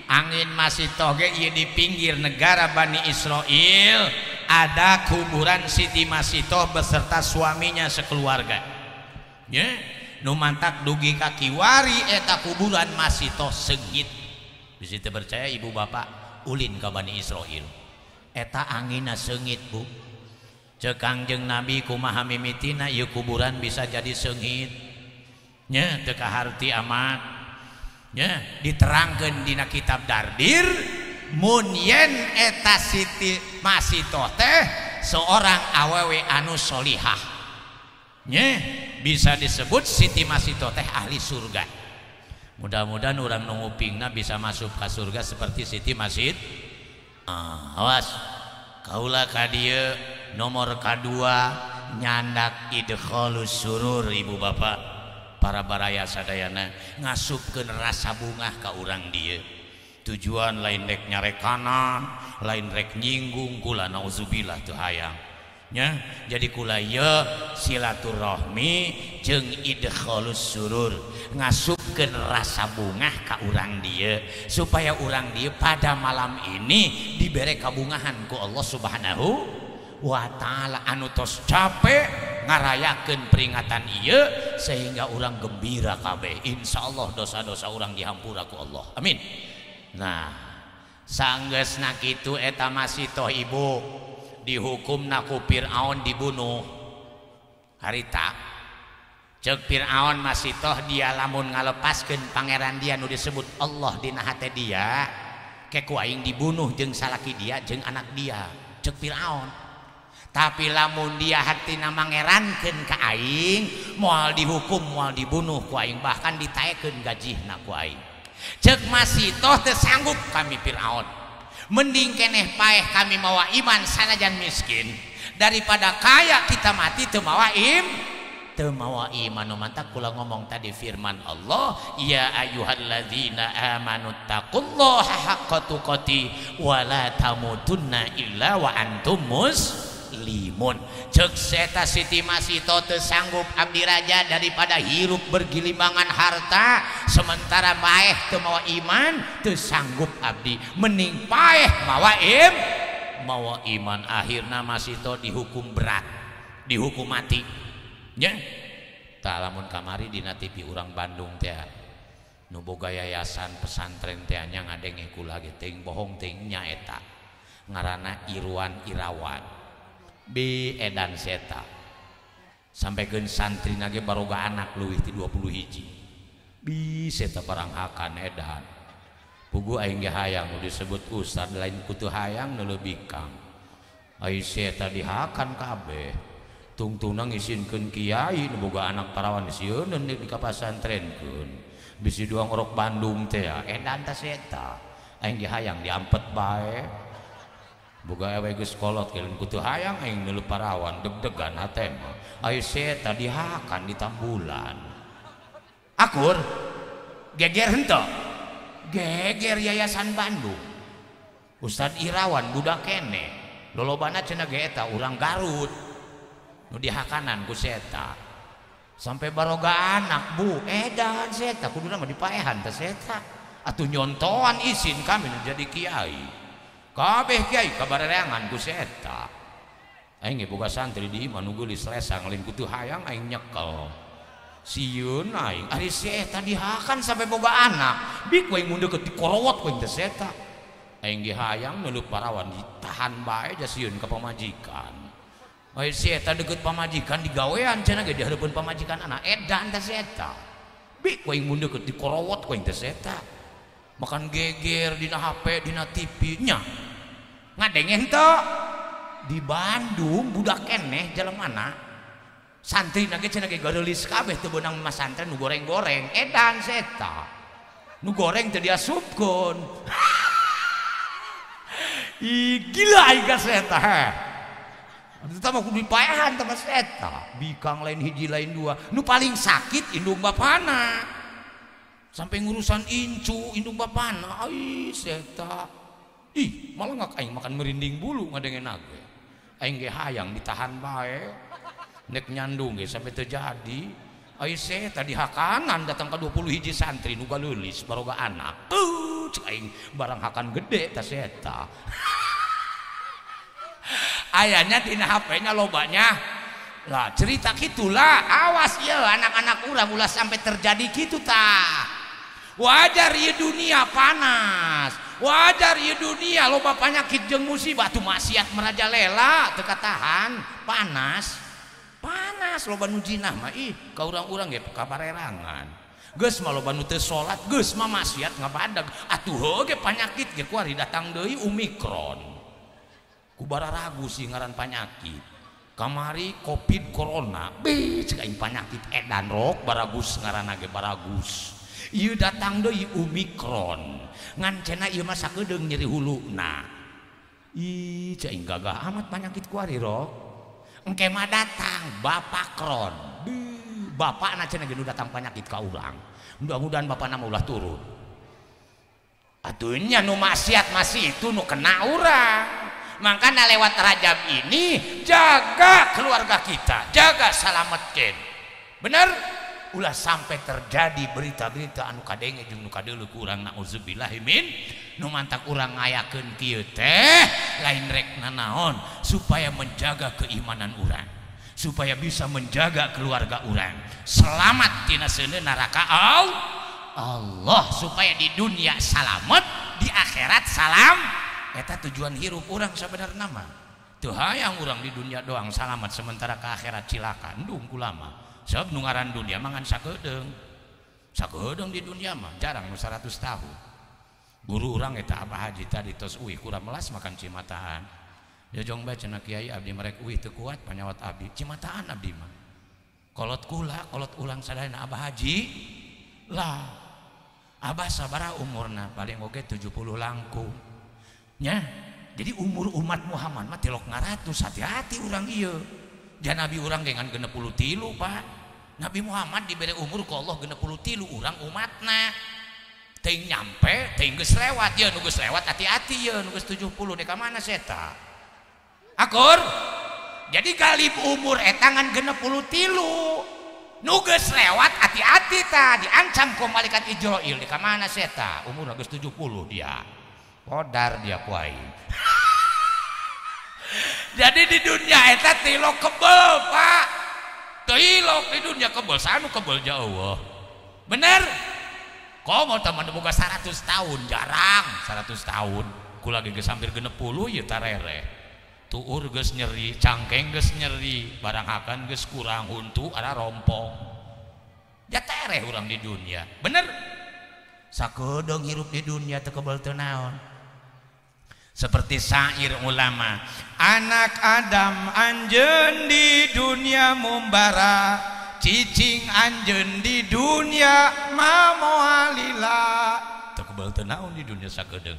Angin masitoh ge ieu di pinggir negara Bani Israel ada kuburan Siti Masitoh beserta suaminya sekeluarga. Nya, nu mantak dugi ka kiwari eta kuburan Masitoh seungit. Bisi teu percaya ibu bapak ulin ka Bani Israel. Eta anginna seungit Bu. Ceuk Kangjeng Nabi kumaha mimitina ieu kuburan bisa jadi seungit? Nya teu kaharti amat. Nya diterangkeun dina kitab Dardir mun yen eta Siti Masitoh teh seorang awewe anu solihah. Nya bisa disebut Siti Masitoh teh ahli surga. Mudah-mudahan urang nu ngupingna bisa masuk ka surga seperti Siti Masit. Awas kaula ka dieu nomor kadua nyandak idkhalus surur ibu bapak para baraya sadayana ngasupkeun rasa bungah ka urang dieu. Tujuan lain rek nyarekana, lain rek nyinggung kula nauzubillah teu hayang. Nya, jadi kula ieu silaturahmi jeung idkhalus surur ngasupkeun rasa bungah ka urang dieu supaya urang dieu pada malam ini dibere kabungahan ku Allah Subhanahu wa taala anu tos capek ngarayakeun peringatan ieu sehingga urang gembira kabeh. Insyaallah dosa-dosa urang dihampura ku Allah. Amin. Nah, Sanggeusna kitu eta Masitoh ibu dihukumna ku Fir'aun dibunuh. Harita ceuk Fir'aun Masitoh dia lamun ngalepaskeun pangeran dia nu disebut Allah dina hate dia, ke ku aing dibunuh jeung salaki dia jeung anak dia, ceuk Fir'aun. Tapi lamun dia hatina mangerankeun ka aing, moal dihukum, moal dibunuh ku aing, bahkan ditaekeun gajihna ku aing. Ceuk Masitoh teu sanggup kami Fir'aun. Mending keneh paeh kami mawa iman sanajan miskin daripada kaya kita mati teu mawa teu mawa iman. Nu mantak kula ngomong tadi firman Allah, ya ayyuhalladzina amanu taqullaha haqqa tuqatih wa la tamutunna illa wa antum muslimun. Ceuk seta Siti Masitoh teu sanggup abdi raja daripada hirup bergilimangan harta sementara paeh teu mawa iman, teu sanggup abdi, mending paeh mawa mawa iman. Akhirna Masitoh dihukum berat, dihukum mati. Nya tah lamun kamari dina TV urang Bandung teh nu boga yayasan pesantren teh nya ngadenge kula ge teuing bohong teuing nya eta ngaranna Irwan Irawan bi edan seta sampaikan santri nage baroga anak leuwih ti 20 hiji bi seta barang hakan edan pugu aing ge hayang nu disebut ustad lain kutu hayang nu leuwih kang ai seta dihakan kabeh tungtungna ngisinkeun kiai nu boga anak parawan sieun di ka pasantrenkeun bisi dua ngorok Bandung teh edan ta seta aing ge hayang diampet bae boga ewe geus kolot lain kutu hayang aing neuleuh parawan deg-degan hate mah ai seta dihakan ditambulan akur geger henteu geger yayasan Bandung Ustad Irawan budak keneh lolobana cenah ge eta urang Garut nu dihakanan ku seta sampai baroga anak bu edan seta kuduna mah dipaehan teh seta atuh nyontoan isin kami nu jadi kiai kabeh kiai kabareangan ku seta aing ge boga santri di imah nu geulis lesang lain kutu hayang aing nyekel sieun aing ari seta dihakan sampai boga anak bi ku aing mun deukeut dikorowot ku aing teh seta aing ge hayang neuleuh parawan ditahan bae ja sieun ka pamajikan. Ai si eta deukeut pamajikan digawean cenah ge di hareupeun pamajikan anak edan teh si eta. Bi ku aing mun deukeut dikorowot ku aing teh si eta. Makan geger dina HP dina TV nya. Ngadenge henteu di Bandung budak keneh jalemana. Santri na ge cenah ge gareulis kabeh teu beunang masantren nu goreng-goreng edan si eta. Nu goreng teu diasupkeun. Ih gila aing ka si eta heh. Tetap aku dipaehan sama seta bikang lain hiji lain dua nu paling sakit indung bapana sampai ngurusan incu indung bapana ai seta ih malah ngak aing makan merinding bulu ngadengen age aing ge hayang ditahan bae nek nyandung ge sampai terjadi ai seta dihakanan datang ke 20 hiji santri nu galeulis baroga anak cek aing barang hakan gede ta seta. Ayahnya dina HP-nya lobanya lah cerita gitulah awas ya anak-anak urang ulah sampai terjadi gitu tah. Wajar ya dunia panas, wajar ya dunia loba penyakit jeung musibah tuh maksiat merajalela teu katahan panas panas loba nu jinah mah ih ka urang-urang ge kabarerangan geus mah loba nu teu salat geus mah maksiat ngabadag atuh heuh ge penyakit ge kuari datang deui Omikron kubara ragu sih ngaran panyakit kamari covid corona bi cek aing panyakit edan rok baragus ngaranna ge baragus ieu datang deui Omikron ngan cenah ieu mah sakedeung nyeri huluna ih cek aing gagah amat panyakit kuari rok engke mah datang bapak kron bapakna cenah ge nu datang panyakit ka urang mudah-mudahan bapakna mah ulah turun atuh nya nu maksiat masih itu nu kena urang. Makanya lewat Rajab ini jaga keluarga kita, jaga salametkeun. Bener? Ulah sampai terjadi berita-berita anu kadenge jeung nu kadeuleu ku urang naudzubillahi min nu mantak urang ngayakeun kieu teh lain rek nanaon supaya menjaga keimanan urang, supaya bisa menjaga keluarga urang. Selamat tina seuneu neraka Allah, supaya di dunia salamet, Di akhirat salam. Eta tujuan hirup urang sabenerna mah. Teu hayang urang di dunia doang salamat sementara ke akhirat cilaka. Endung kulama. Sebab nu ngaran dunia mah ngan sakedeung. Sakedeung di dunia mah jarang nu 100 tahun. Guru urang eta Abah Haji tadi tos uih kurang melas makan cimataan. Ya jong bae cenah kiai abdi merek uih teu kuat panyawat abdi. Cimataan abdi mah. Kolot kula, kolot ulang sadayana Abah Haji lah. Abah sabaraha umurna paling oge 70 langkung. Nya, jadi umur umat Muhammad mah tilok ngaratus, hati-hati urang ieu. Jan nabi urang ge ngan 63, Pak. Nabi Muhammad dibere umur ku Allah 63 urang umatna. Teuing nyampe, teuing geus lewat ye, nu geus lewat hati-hati ye, nu geus 70 dek ka mana seta. Akur? Jadi galib umur eta ngan 63. Nu geus lewat hati-hati ta, diancam ku malaikat Ijrail dek ka mana seta? Umur geus 70 dia. Podar dia ku aing. Jadi di dunia eta tilok kebel, Pak. Tilok di dunia kebel, sanu kebel jauh. Bener? Komo teman boga 100 tahun, jarang 100 tahun. Kula ge geus hampir 60 ieu tarereh. Tuur geus nyeri, cangkeng geus nyeri, barang hakan geus kurang, huntu ara rompong. Ya tereh urang di dunia. Bener? Sakedeung hirup di dunia teu kebel teu naon. Seperti syair ulama, anak Adam anjeun di dunia mumbara, cicing anjeun di dunia mamoalila. Teu kebel teu naon di dunia sakedeung.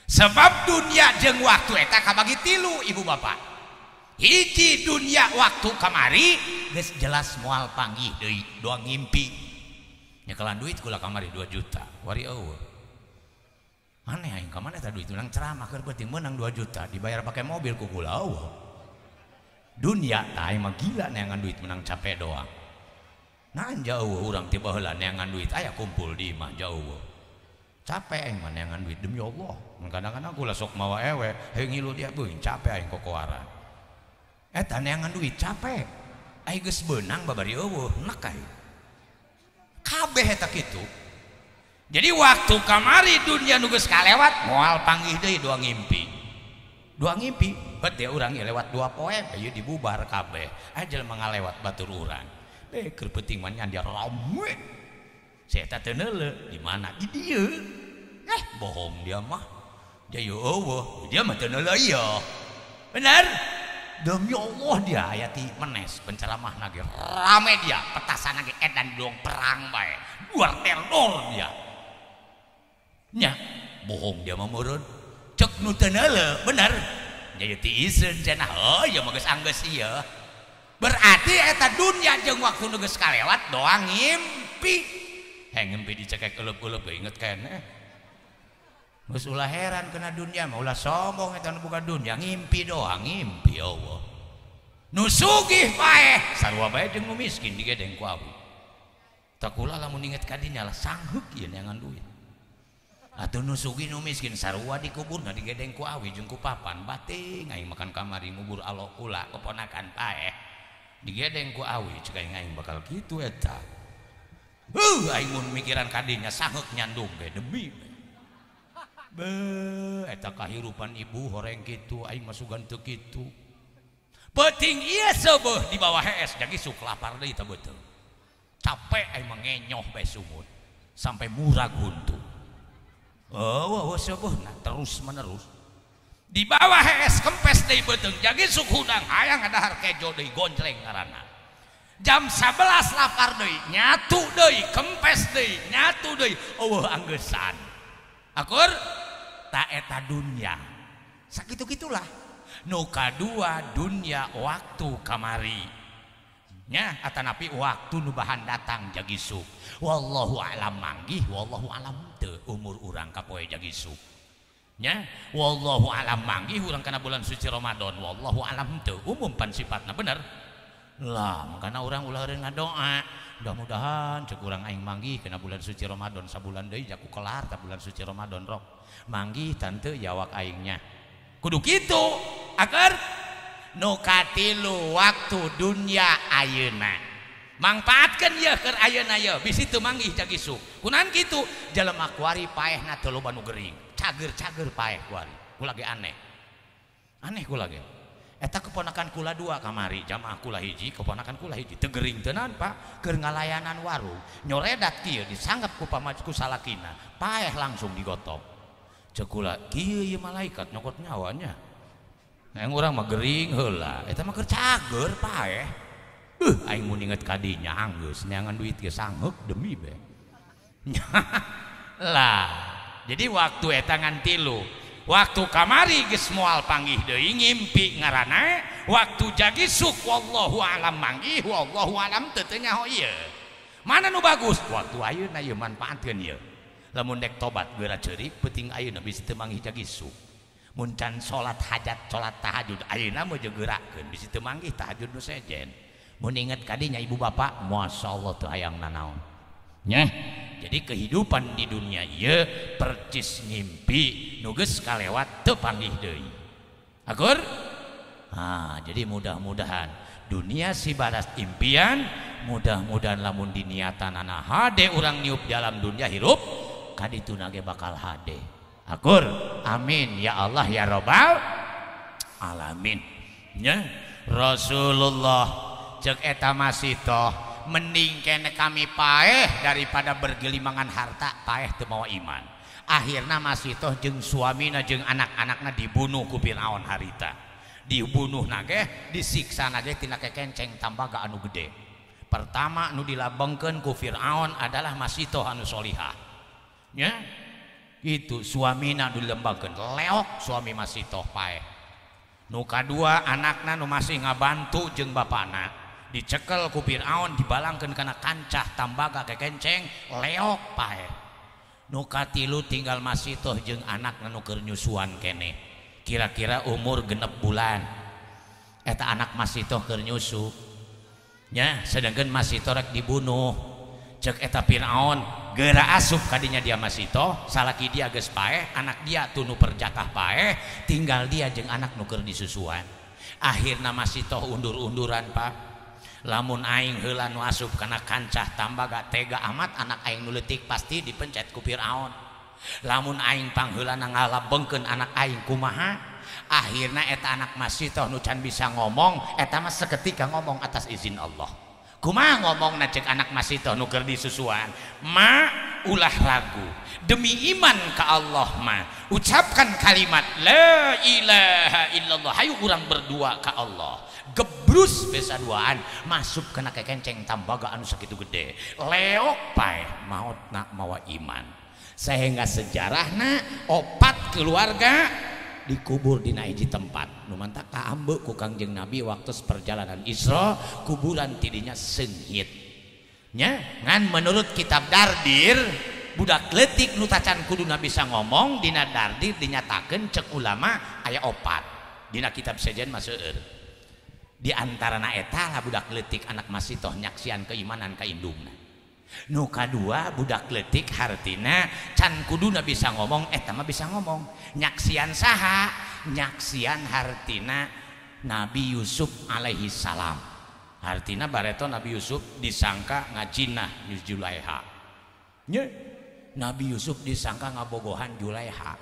Sebab dunia jeung waktu eta kabagi tilu ibu bapak. Hiji dunia waktu kamari geus jelas moal panggih deui, doang ngimpi. Nyekelan duit kula kamari 2 juta, wari eueuh. Aneh aing ka mana eta duit menang ceramah keur penting menang 2 juta dibayar pakai mobil ku kula eueuh. Dunia tah aing mah gila neangan duit menang capek doang. Nah jauh urang ti baheula neangan duit aya kumpul di imah jauh. Capek aing mah neangan duit demi Allah. Kadang-kadang kula sok mawa ewe, heuh ngilu dia beuing capek aing kokoaran. Eta neangan duit capek. Aing geus beunang babari eueuh nek aing. Kabeh eta kitu. Jadi waktu kamari dunia nu geus kalewat moal panggih deui doa ngimpi. Doa ngimpi, bet ya urang lewat 2 poe ieu dibubar kabeh. Aya jelema ngalewat batur urang. Beh keur penting mah nyan dia rame. Saya eta teu neuleu di mana di dieu. Bohong dia mah. Dia yo eueuh, dia mah teu neuleu ieu. Bener? Demi Allah dia aya ti menes penceramahna ge rame dia, petasan ge edan doang perang bae. Luar teror dia. Nya, bohong dia mah meureun. Cek nu teu neuleu, bener. Nya ieu ti iseun cenah, heuh ieu mah geus anggeus ieu. Berarti eta dunia jeung waktu nu geus kalewat doang ngimpi. Heng ngimpi dicekek eueup-eueup ge inget keneh. Geus ulah heran kena dunia mah ulah sombong eta nu buka dunia ngimpi doang ngimpi Allah. Nu sugih paeh sarua bae jeung nu miskin digedeng ku awi. Tah kula lamun inget ka dinya lah sangheuk ieu neangan duit. Atuh nu sugih nu miskin sarua dikuburna digedeng ku awi jeung ku papan bating aing makan kamari ngubur alo kula keponakan paeh. Digedeng ku awi cek aing aing bakal kitu eta. Heuh aing mun mikiran ka dinya sangheuk nyandung ge demi. Be eta kahirupan ibu horeng kitu aing masukan teu kitu. Penting ieu seubeuh di bawah hees jadi sok lapar deui teh beuteung. Capek aing mah ngenyoh bae sungut sampai murag huntu. Oh, seubeuhna terus menerus. Di bawah hees kempes deui beuteung jadi sok hudang hayang ngadahar kejo deui gonjleng ngaranna. Jam 11 lapar deui nyatu deui kempes deui nyatu deui eueuh anggeusan. Akur ta eta dunia sakitu-kitulah. Nu kadua dunia waktu kamari nya atanapi waktu nu bahan datang jagisuk. Wallahu alam manggih wallahu alam teu umur urang ka poe jagisuk nya. Wallahu alam manggih urang kana bulan suci Ramadan wallahu alam teu umum pan sifatna bener lah. Makana urang ulah eureun ngadoa mudah-mudahan cek urang aing manggih kana bulan suci Ramadan sabulan deui jaku kelar ta bulan suci Ramadan rok manggih tante jawak aingnya kudu kitu. Agar nu katilu waktu dunia ayeuna mangpaatkeun yeuh keur ayeuna yeuh bisi teu manggih jagisuk. Kunaon kitu jelema kuari paehna teu loba nu gering Cager-cager paeh kuari. Kula ge aneh. Aneh kula ge. Eta keponakan kula dua kamari, jamaah kula hiji, keponakan kula hiji. Teu gering teunan Pak, keur ngalayanan warung. Nyoredat kieu disanggap ku pamajikan salakina. Paeh langsung digotong. Ceuk kula, kieu ieu malaikat nyokot nyawanya. Yang urang mah gering heula, eta mah keur cager paeh. Aing mun inget ka dinya anggeus neangan duit ge sangheuk demi be. Lah, jadi waktu eta ngan tilu. Waktu kamari geus moal panggih deui ngimpi ngaranna, waktu jagisuk wallahu alam manggih wallahu alam teu teu nyaho ieu. Mana nu bagus? Waktu ayeuna ieu manfaatkeun ieu. Lamun dek tobat geura ceurik peuting ayeuna bisi teu manggih jagisuk. Mun can salat hajat salat tahajud ayeuna mah jeung geurakeun bisi teu manggih tahajud nu sejen. Mun inget kadinya ibu bapak, masyaallah teu hayang nanaon. Nyeh. Jadi kehidupan di dunia ieu percis ngimpi nu geus kalewat teu panggih deui. Akur? Ah, jadi mudah-mudahan dunia si balas impian, mudah-mudahan lamun diniatanana hade urang niup dalam dunia hirup kadituna ge bakal hade. Akur? Amin ya Allah ya Rabbal alamin. Nya Rasulullah cek eta masih toh mending kene kami paeh daripada bergelimangan harta paeh teu mawa iman. Akhirna masih toh jeung suamina jeung anak-anakna dibunuh ku Firaun harita. Dibunuh nage disiksa nage tina kekenceng tambaga anu gede. Pertama nu dilabengkeun ku Firaun adalah Masitoh anu solihah. Nya itu suamina dilembangkeun leok suami Masitoh paeh. Nu kadua anakna nu masih ngabantu jeung bapana dicekel ku Firaun dibalangkeun kana kancah tambaga kekenceng leok paeh. Nu katilu tinggal Masitoh jeung anakna nu keur nyusuan keneh. Kira-kira umur 6 bulan eta anak Masitoh keur nyusu. Nya sedangkan Masitoh rek dibunuh. Cek eta Firaun geura asup kadinya dia Masitoh, salaki dia geus paeh, anak dia tunu perjakah paeh, tinggal dia jeung anak nu keur disusuan. Akhirna Masitoh undur-unduran Pak. Lamun aing heula nu asup kana kancah tambaga tega amat anak aing nu leutik pasti dipencet ku Firaun. Lamun aing pangheulana ngalabengkeun anak aing kumaha? Akhirna eta anak Masitoh nu can bisa ngomong, eta mah seketika ngomong atas izin Allah. Kumaha ngomongna cek anak Masitoh nu keur disusuan? Ma ulah ragu, demi iman ka Allah ma ucapkan kalimat la ilaha illallah, hayu urang berdua ka Allah. Gebrus besa duaan masuk kena kekenceng tambaga anu sakitu gede leok paeh maotna mawa iman. Sehingga sejarahna opat keluarga dikubur dina hiji tempat nu mantak kaambe ku Kangjeng Nabi waktu perjalanan Isra, kuburan tidinya seungit nya. Ngan menurut kitab Dardir budak leutik nu tacan kuduna bisa ngomong dina Dardir dinyatakeun cek ulama aya opat dina kitab sejen mah seueur. Di antarana eta lah budak leutik anak Masitoh nyaksian keimanan ka indungna. Nu kadua budak leutik hartina can kuduna bisa ngomong eta mah bisa ngomong. Nyaksian saha? Nyaksian hartina Nabi Yusuf alaihi salam. Hartina bareto Nabi Yusuf disangka ngajinah Julaiha. Nya Nabi Yusuf disangka ngabogohan Julaiha.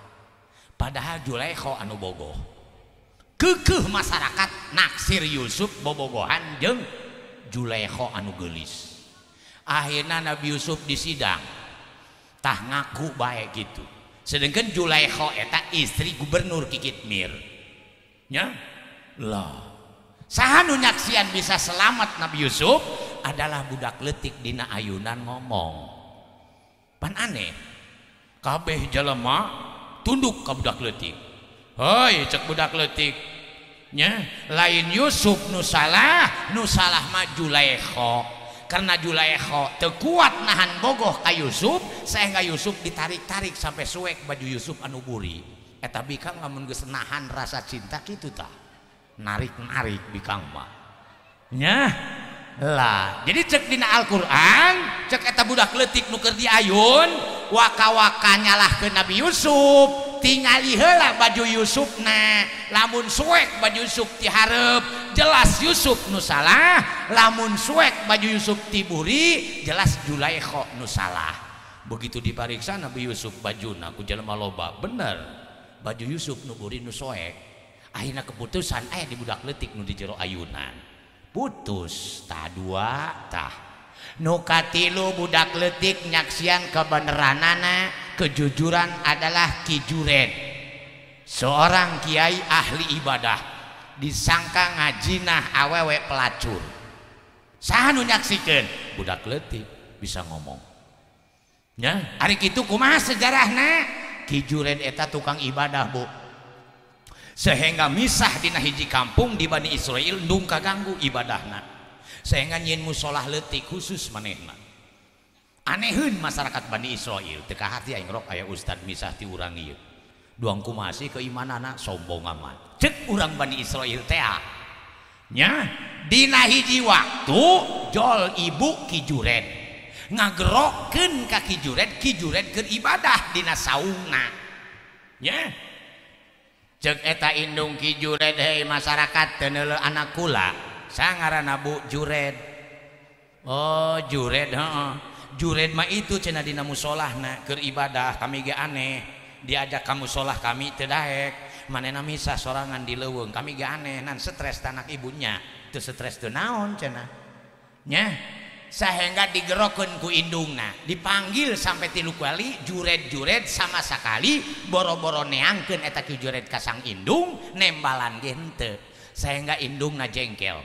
Padahal Julaiha anu bogoh. Kekeh masyarakat naksir Yusuf bobogohan jeung Julaiha anu geulis. Akhirna Nabi Yusuf disidang tah ngaku bae gitu. Sedangkan Julaiha eta istri gubernur Kikitmir. Nya lah saha nu nyaksian bisa selamat Nabi Yusuf adalah budak leutik dina ayunan ngomong. Pan aneh kabeh jelema tunduk ka budak leutik. Hoi cek budak leutik nya lain Yusuf nu salah, nu salah mah Julaiha. Karena Julaiha teu kuat nahan bogoh ka Yusuf sehingga Yusuf ditarik-tarik sampai suek baju Yusuf anu buri. Eta bikang lamun geus nahan rasa cinta kitu tah. Narik-narik bikang mah. Nya lah, jadi cek dina Al-Qur'an, cek eta budak leutik nu keur diayun, waka-waka nyalahkeun Nabi Yusuf, tingali heula baju Yusufna, lamun suek baju Yusuf ti hareup, jelas Yusuf nu salah, lamun suek baju Yusuf ti buri, jelas Julaiha nu salah. Begitu dipariksa Nabi Yusuf bajuna ku jelema loba, bener baju Yusuf nu buri nu soek. Akhirna keputusan aya di budak leutik nu di jero ayunan. Putus tah dua tah. Nu katilu budak leutik nyaksian kebeneranana, kejujuran adalah Ki Jured. Seorang kiai ahli ibadah disangka ngajinah awewe pelacur. Saha nu nyaksikeun? Budak leutik bisa ngomong. Nya, ari kitu kumaha sejarahna? Ki Jured eta tukang ibadah, Bu. Sehingga misah dina hiji kampung di Bani Israil ndung kaganggu ibadahna. Sehingga nyieun musolah leutik khusus manehna. Aneheun masyarakat Bani Israil, teu kahati aing rok aya ustad misah ti urang ieu. Duang kumaha sih keimanana sombong amat. Cek urang Bani Israil teh. Nya, dina hiji waktu jol ibu Ki Jured ngagerokeun ka Ki Jured, Ki Jured keur ibadah dina saungna. Nya. Cek eta indung Ki Jured, hei masyarakat teu neuleuh anak kula. Sangaranna Bu Jured. Oh, Jured heeh. Jured mah itu cenah dina musolahna keur ibadah, kami ge aneh. Diajak ka musolah kami teu daek. Manehna misah sorangan di leuweung, kami ge aneh, nan stres tanak ibunya. Teu stres teu naon cenah. Nya. Sehingga digerokeun ku indungna, dipanggil sampai 3 kali, jured-jured sama sekali boro-boro neangkeun eta Ki Jured ka sang indung, nembalan ge henteu. Sehingga indungna jengkel.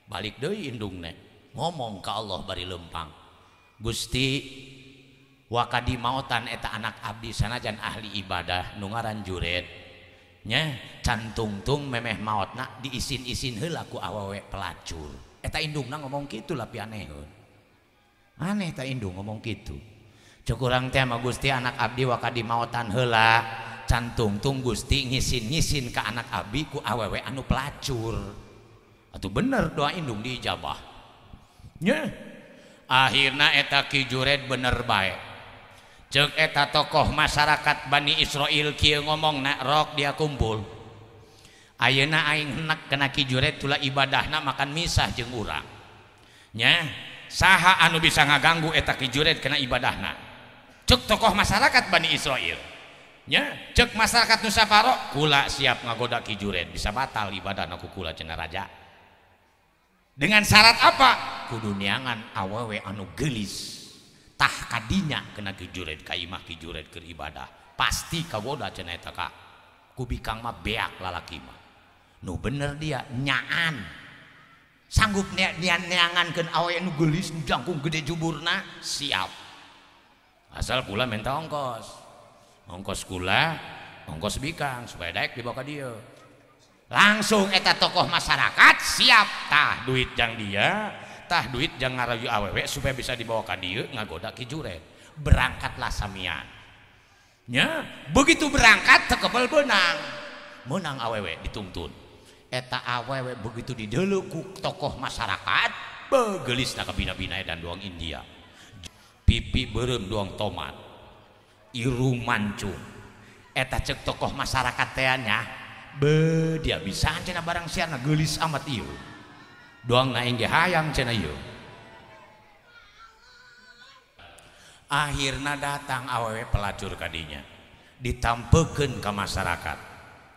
Balik deui indungna, ngomong ka Allah bari lempang. Gusti, wakadi maotan eta anak abdi sanajan ahli ibadah nu ngaran Jured. Nya, can tungtung memeh maotna diisin-isin heula ku awewe pelacur. Eta indungna ngomong kitu lapi aneheun. Aneh eta indung ngomong kitu. Cek urang teh mah Gusti anak abdi wakadi maotan heula, can tungtung Gusti ngisin-ngisin ka anak abdi ku awewe anu pelacur. Atuh bener doa indung diijabah. Nya. Akhirna eta Ki Jured bener bae. Cek eta tokoh masyarakat Bani Israil kieu ngomongna rok dia kumpul. Ayeuna aing henek kena Ki Jured tula ibadahna makan misah jeung urang. Nya, saha anu bisa ngaganggu eta Ki Jured kena ibadahna? Cek tokoh masyarakat Bani Israil. Nya, cek masyarakat Nusaparo, kula siap ngagoda Ki Jured, bisa batal ibadahna ku kula cenah raja. Dengan syarat apa? Kudu neangan awewe anu geulis. Tah kadinya kena Ki Jured ka imah Ki Jured keur ibadah. Pasti kagoda cenah eta ka. Ku bikang mah beak lalaki mah. Nu bener dia nyaan sanggup neangankeun awewe nu geulis nu jangkung gede juburna, siap asal kula minta ongkos, ongkos kula, ongkos bikang supaya daek dibawa ka dieu. Langsung eta tokoh masyarakat siap, tah duit jang dia, tah duit jang ngarayu awewe supaya bisa dibawa ka dieu ngagoda Ki Jured. Berangkatlah samian. Nya, begitu berangkat tekebel beunang, menang awewe dituntun. Eta awewe begitu dideuleu ku tokoh masyarakat, begelisna ka bina-bina dan doang India. Pipi beureum doang tomat, irung mancung. Eta cek tokoh masyarakat teh nya, be dia bisa cenah barang siarna geulis amat ieu. Doang na aing ge hayang cenah ieu. Akhirna datang awewe pelacur kadinya, ditampekeun ka masyarakat.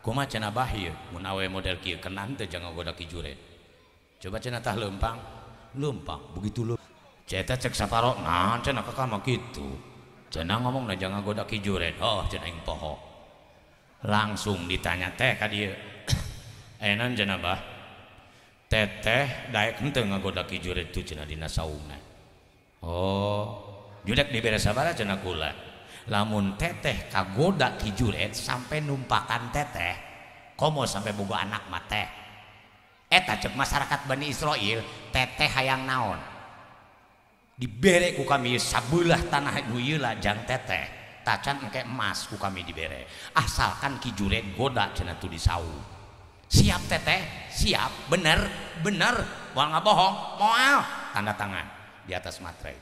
Kumaha cenah bah ieu mun awewe model kieu kenan teu jangan goda Ki Jured. Coba cenah tah leumpang, leumpang begitu leumpang. Ceta cek saparo, nah cenah kakak mah kitu. Cenah ngomongna jangan goda Ki Jured. Oh cenah aing poho. Langsung ditanya teh ka dieu. Enan cenah bah. Teteh daek henteu ngagoda Ki Jured tu cenah dina saungna. Oh, judek dibere sabaraha cenah kula. Lamun teteh kagoda Ki Jured sampai numpakan teteh, komo sampai boga anak mah teh. Eta cek masyarakat Bani Israil, teteh hayang naon? Dibere ku kami sabelah tanah nu ieu lah jang teteh. Tacan engke emas ku kami dibere. Asalkan Ki Jured goda cenah tu di saung. Siap teteh, siap, bener, bener, moal ngabohong, moal. Tanda tangan di atas materai.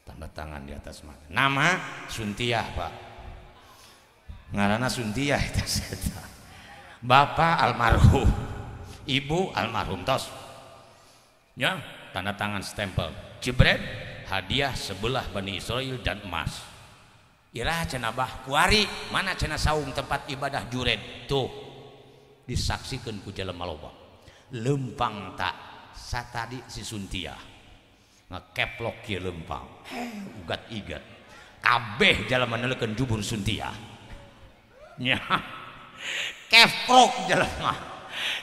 Tanda tangan di atas materai. Nama Suntiah, Pak. Ngaranna Suntiah eta eta. Bapak almarhum, ibu almarhum tos. Ya, tanda tangan stempel. Jebret, hadiah sebelah Bani Israel dan emas. Iraha cenah bah kuari mana cenah saung tempat ibadah Jured tuh disaksikan ku jelema loba. Lempang tak satadi si Suntiah ngekeplok kieu lempang ugat igat kabeh jelema neulekeun jubur Suntiah nya keplok jelema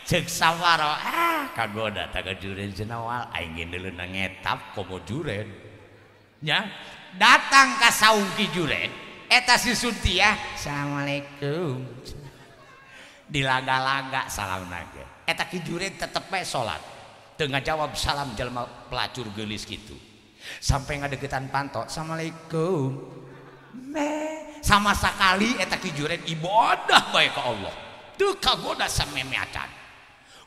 cek sawaro ah kagoda ta ka Jured cenah wal aing ge neuleuna ngetap komo Jured nya datang ka saung Ki Jured eta si Suntiah assalamualaikum dilaga-laga salamna ge eta Ki Jured tetep bae salat teu ngajawab salam jelema pelacur geulis kitu sampai ngadeukeutan panto assalamualaikum me sama sakali eta Ki Jured ibadah bae ka Allah teu kagoda sameme acan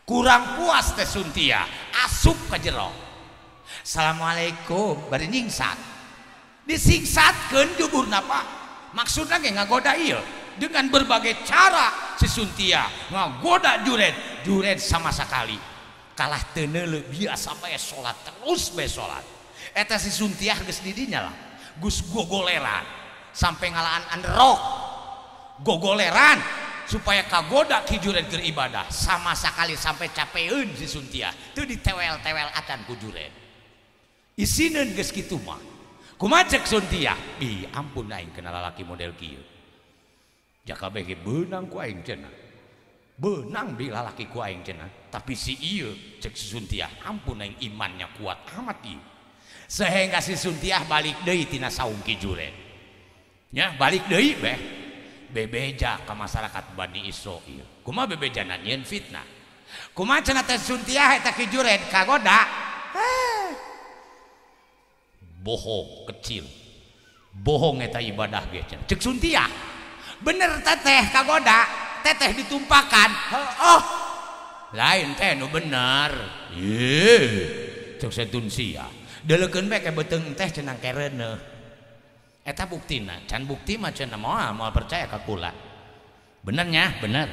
kurang puas teh Suntiah asup ka jero assalamualaikum bari nyingsat disingsatkeun juburna Pak maksudna ge ngagoda ieu dengan berbagai cara si Suntiah ngagoda Jured Jured sama sekali kalah teu neuleuh biasa bae salat terus bae salat eta si Suntiah geus di dinya lah geus gogoleran sampai ngalaan anderok gogoleran supaya kagoda Ki Jured keur ibadah sama sekali sampai capeun si Suntiah teu ditewel-tewel acan ku Jured isineun geus kitu mah kumaha cek Suntiah ih ampun aing kenal lalaki model kieu jaka bege beunang ku aing cenah beunang di lalaki ku aing cenah tapi si ieu cek si Suntiah ampun aing imannya kuat amat ieu sehingga si Suntiah balik deui tina saung Ki Jured nya balik deui beh bebeja ka masyarakat Bani Israil kumaha bebejana nyieun fitnah kumaha cenah teh Suntiah eta Ki Jured kagoda bohong kecil bohong eta ibadah ge cenah cek Suntiah bener teteh kagoda teteh ditumpakan oh lain teh nu bener ye cek Suntiah deleukeun bae ka beuteung teh cenah kereuneuh eta buktina can bukti mah cenah moal percaya ka kula bener nya bener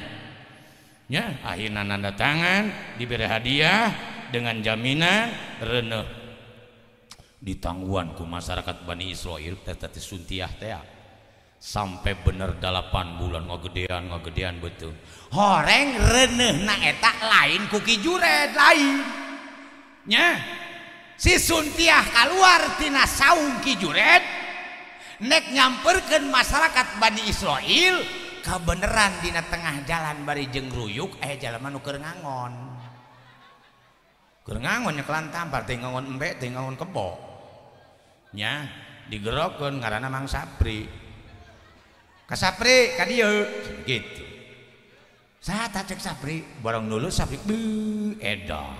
nya akhirna nanda tangan diberi hadiah dengan jaminan reuneuh ditangguhan ku masyarakat Bani Israil teh teh Suntiah teh sampai bener 8 bulan ngagedean betul horeng reuneuhna eta lain ku Ki Jured lain nya si Suntiah kaluar tina saung Ki Jured nek nyamperkeun masyarakat Bani Israil kabeneran dina tengah jalan bari jeung ruyuk aya jalma nu keur ngangon nyekelan tampar teh ngangon embe teh ngangon kebo nya digerokeun ngaranna Mang Sapri ka Sapri ka dieu gitu saha ta cek Sapri barang nulus Sapri beuh edan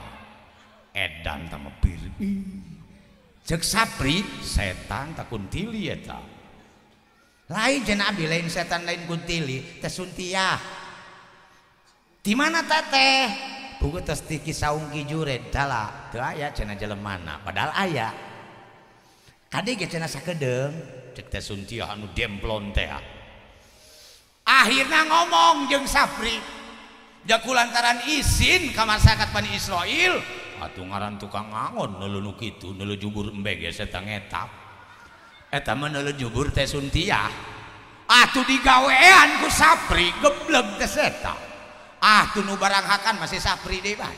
edan tah mepir cek Sapri setan tak kuntili eta lain cenah abdi lain setan lain kuntili teh Suntiah di mana teteh buku tos ti saung Ki Jured tala teu aya cenah jelemana padahal aya kade ge cenah sakedeung cek teh Suntiah anu demplon teh akhirna ngomong jeung Sapri jaku lantaran izin ka masyarakat Bani Israil atuh ngaran tukang ngangon neuleuh nu kitu neuleuh jubur embe ge setan ngetap eta mah neuleuh jubur teh Suntiah atuh digawean ku Sapri gebleg teh setan ah tuh nu barang hakan masih Sapri deui bae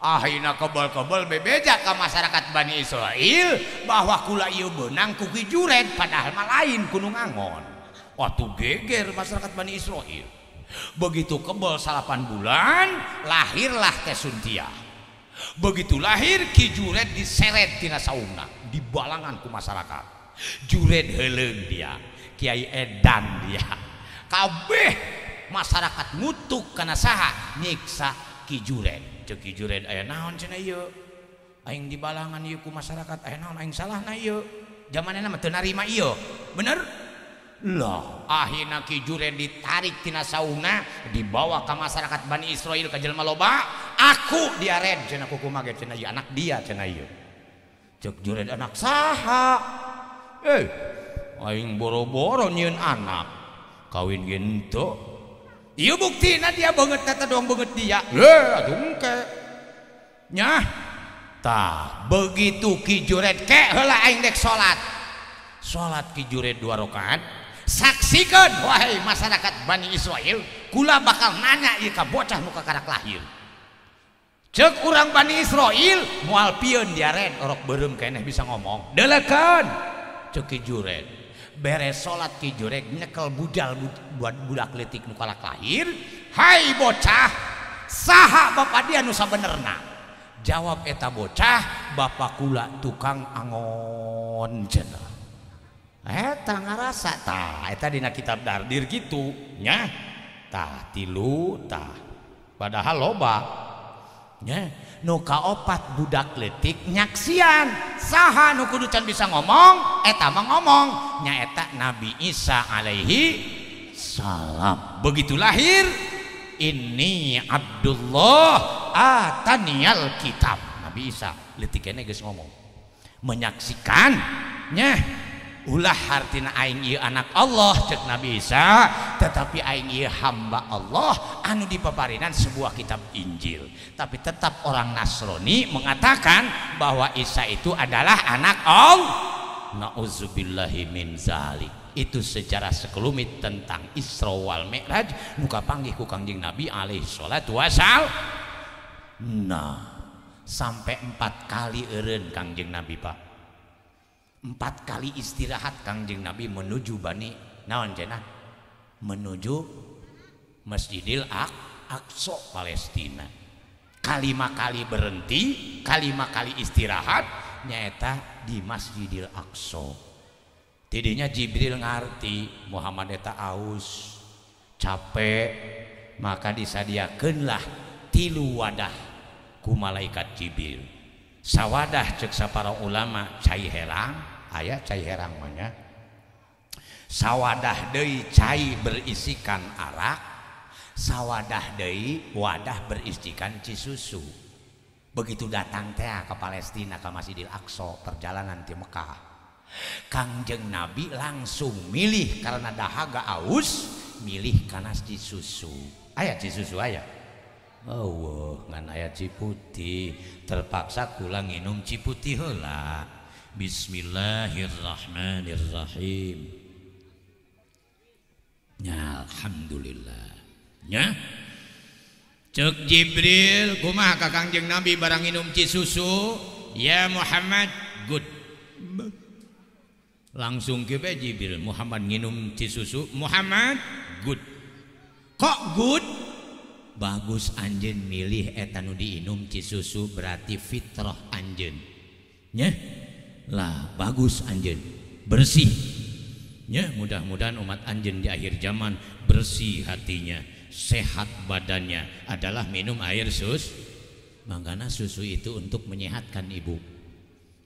akhirna kebel-kebel bebeja ka masyarakat Bani Israil bahwa kula ieu beunang ku Ki Jured padahal mah lain ku nu ngangon atuh geger masyarakat Bani Israil begitu kebel 8 bulan lahirlah teh Suntiah begitu lahir Ki Jured diseret tina saungna dibalangan ku masyarakat Jured heuleung dia Kiai edan dia kabeh masyarakat ngutuk kana saha nyiksa Ki Jured cek Ki Jured aya naon cenah ieu aing dibalangan ieu ku masyarakat aya naon aing salahna ieu jamanna mah teu narima ieu bener lah akhirna Ki Jured ditarik tina saungna dibawa ka masyarakat Bani Israil ka jelema loba aku diared cenah kumaha ge cenah ieu anak dia cenah ieu cek Jured anak saha aing boro-boro nyieun anak kawin ge henteu ieu buktina dia beungeut teh doang beungeut dia atuh engke nyah Tah begitu Ki Jured ke heula aing dek salat. Salat Ki Jured 2 rakaat. Saksikan wahai masyarakat Bani Israel, kula bakal nanya ieu ka bocah nu kakarak lahir. Cek urang Bani Israel moal pieun diaren orok beureum keneh bisa ngomong. Delekeun cek Ki Jured. Beres salat Ki Jured nyekel budal buat budak leutik nu kalak lahir. Hai bocah, saha bapak dia nu sabenerna? Jawab eta bocah, bapak kula tukang angon cenah. Eta ngarasa tah eta dina kitab Dardir kitu nya. Tah tilu tah. Padahal loba nya. Nu kaopat budak leutik nyaksian saha nu kudu can bisa ngomong eta mah ngomong nyaeta Nabi Isa alaihi salam. Begitu lahir, ini Abdullah atanial kitab. Nabi Isa leutik keneh geus ngomong menyaksikan nya. Ulah hartina aing ieu anak Allah cek Nabi Isa, tetapi aing ieu hamba Allah anu dipaparinan sebuah kitab Injil. Tapi tetap orang Nasrani mengatakan bahwa Isa itu adalah anak Allah. Nauzubillahi min zalik. Itu sejarah sekelumit tentang Isra wal Mi'raj nu kapanggih ku Kangjeng Nabi alaihi salatu wassalam. Nah, sampai 4 kali eureun Kangjeng Nabi Pak. 4 kali istirahat Kangjeng Nabi menuju Bani naon cenah? Menuju Masjidil Aqsa Palestina. 5 kali berhenti, 5 kali istirahat nyaeta di Masjidil Aqsa. Tidinya Jibril ngarti Muhammad eta aus, capek, maka disadiakeunlah 3 wadah ku malaikat Jibril. Sawadah cek sapara ulama cai herang, aya cai herang mah nya. Sawadah deui cai berisikan arak, sawadah deui wadah berisikan cisusu. Begitu datang teh ke Palestina ke Masjidil Aqsa, perjalanan ti Mekah. Kangjeng Nabi langsung milih karena dahaga aus, milih kana cisusu. Aya cisusu aya. Oh, ngan aya Ciputih, terpaksa kula nginum Ciputih heula. Bismillahirrahmanirrahim. Ya, alhamdulillah. Nya. Cek Jibril, kumaha ka Kangjeng Nabi barang nginum cisusu? Ya Muhammad, good. Langsung ke Jibril, Muhammad nginum cisusu, Muhammad good. Kok good? Bagus anjeun milih eta nu diinum cisusu berarti fitrah anjeun. Nya? Lah, bagus anjeun. Bersih. Nya, mudah-mudahan umat anjeun di akhir zaman bersih hatinya, sehat badannya adalah minum air sus. Makanya susu itu untuk menyehatkan ibu.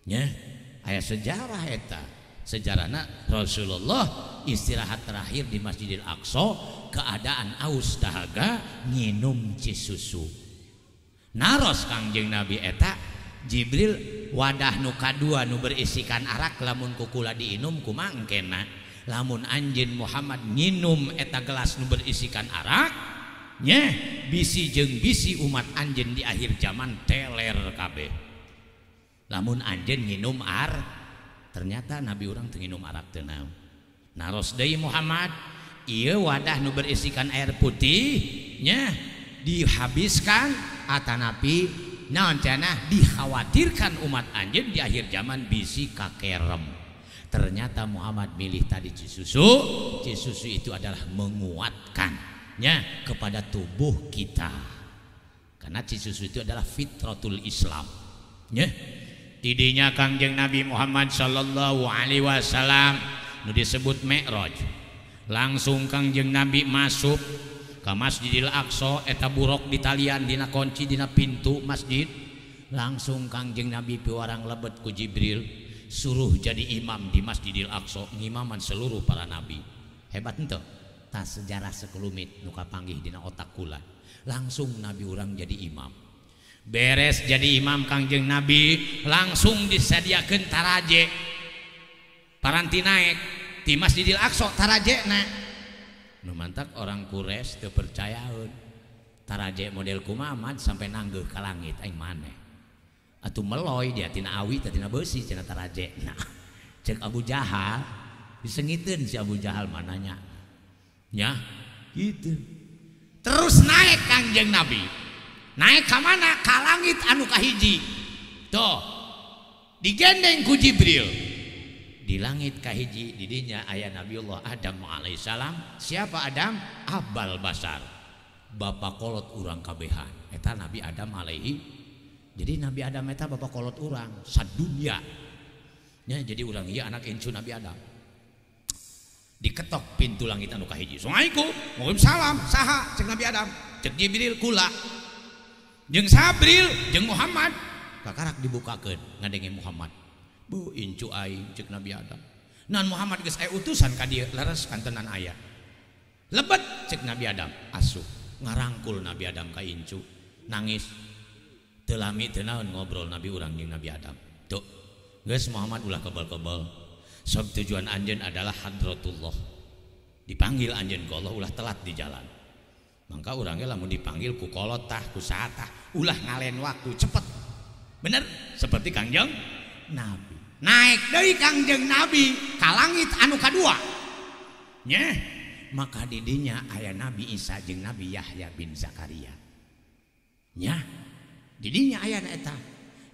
Nya, aya sejarah eta. Sejarahna Rasulullah istirahat terakhir di Masjidil Aqsa, keadaan aus dahaga nginum cisusu. Naros Kangjeng Nabi eta Jibril wadah nu kadua nu berisikan arak lamun kukula diinum kumaha engkena. Lamun anjeun Muhammad nginum eta gelas nu berisikan arak nya bisi jeung bisi umat anjeun di akhir zaman teler kabeh. Lamun anjeun nginum ar, ternyata Nabi urang teu nginum arak teu naon. Naros deui Muhammad, ieu wadah nu berisikan air putih nya dihabiskan atanapi naon cenah dikhawatirkan umat anjeun di akhir zaman bisi kakerem. Ternyata Muhammad milih tadi cisusu. Cisusu itu adalah menguatkan nya kepada tubuh kita. Karena cisusu itu adalah fitratul Islam. Nya. Tidinya Kangjeng Nabi Muhammad sallallahu alaihi wasallam nu disebut Mi'raj. Langsung Kangjeng Nabi masuk ke Masjidil Aqsa, eta buruk di talian dina kunci dina pintu masjid. Langsung Kangjeng Nabi piwarang lebet ku Jibril, suruh jadi imam di Masjidil Aqsa, ngimaman seluruh para nabi. Hebat henteu? Tah sejarah sekelumit nu kapanggih dina otak kula. Langsung nabi urang jadi imam. Beres jadi imam Kangjeng Nabi, langsung disadiakeun taraje. Paranti naik di Masjidil Aqsa tarajena. Nu mantak orang Quraisy teu percayaeun. Taraje model kumaha sampai nanggeuh ka langit aing maneh. Atuh meloy dia tina awi teh tina beusi cenah taraje. Nah, cek Abu Jahal disengiteun si Abu Jahal mananya. Nya, gitu. Terus naik Kangjeng Nabi. Naik ka mana? Ka langit anu kahiji. Tuh. Digendeng ku Jibril. Di langit kahiji didinya aya Nabiullah Adam alaihissalam. Siapa Adam? Abal Basar. Bapak kolot urang kabehan. Eta Nabi Adam alaihi. Jadi Nabi Adam eta bapak kolot urang sadunya. Ya, jadi urang ieu anak incu Nabi Adam. Diketok pintu langit anu kahiji. Assalamualaikum. Waalaikumsalam. Saha? Cek Nabi Adam. Cek Jibril kula. Jeung Sabril jeung Muhammad. Kakarak dibukakeun ngadenge Muhammad. Bu incu aing cek Nabi Adam. Nan Muhammad geus aya utusan ka dieu leres kantenan aya. Lebet cek Nabi Adam. Asup ngarangkul Nabi Adam ka incu. Nangis. Teu lami teu naon ngobrol Nabi urang jeung Nabi Adam. Tuh. Geus Muhammad ulah kebel-kebel. Sebab tujuan anjeun adalah hadratullah. Dipanggil anjeun ku Allah ulah telat di jalan. Mangka urang ge lamun dipanggil ku kolot tah ku saha tah ulah ngalen waktu cepet. Bener? Seperti Kangjeng Nabi. Naik deui Kangjeng Nabi ka langit anu kadua. Nya, maka didinya aya Nabi Isa jeung Nabi Yahya bin Zakaria. Nya, didinya aya eta.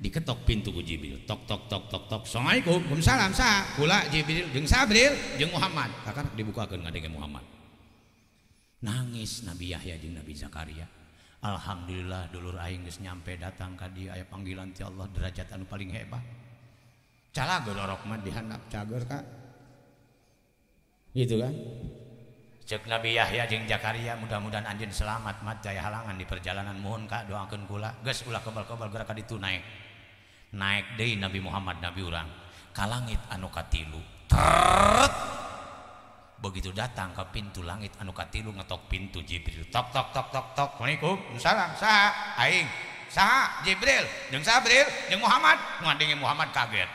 Diketok pintu ku Jibril. Tok tok tok tok tok. Assalamualaikum. Waalaikumsalam. Sa kula Jibril jeung Sabril jeung Muhammad. Kakarak dibukakeun ngadenge Muhammad. Nangis Nabi Yahya jeung Nabi Zakaria. Alhamdulillah dulur aing geus nyampe datang ka dieu aya panggilan ti Allah derajat anu paling hebat. Calageun orok mah dihandap cager ka. Gitu kan? Cek Nabi Yahya jeung Zakaria mudah-mudahan anjeun selamat mat jaya halangan di perjalanan mohon ka doakeun kula. Geus ulah kebal-kebal geura ka ditu naik. Naik deui Nabi Muhammad Nabi urang ka langit anu katilu. Tret. Begitu datang ke pintu langit anu katilu ngetok pintu Jibril. Tok tok tok tok tok. Waalaikumsalam. Saha? Aing. Saha? Jibril jeung Sabril jeung Muhammad. Ngadenge Muhammad kaget.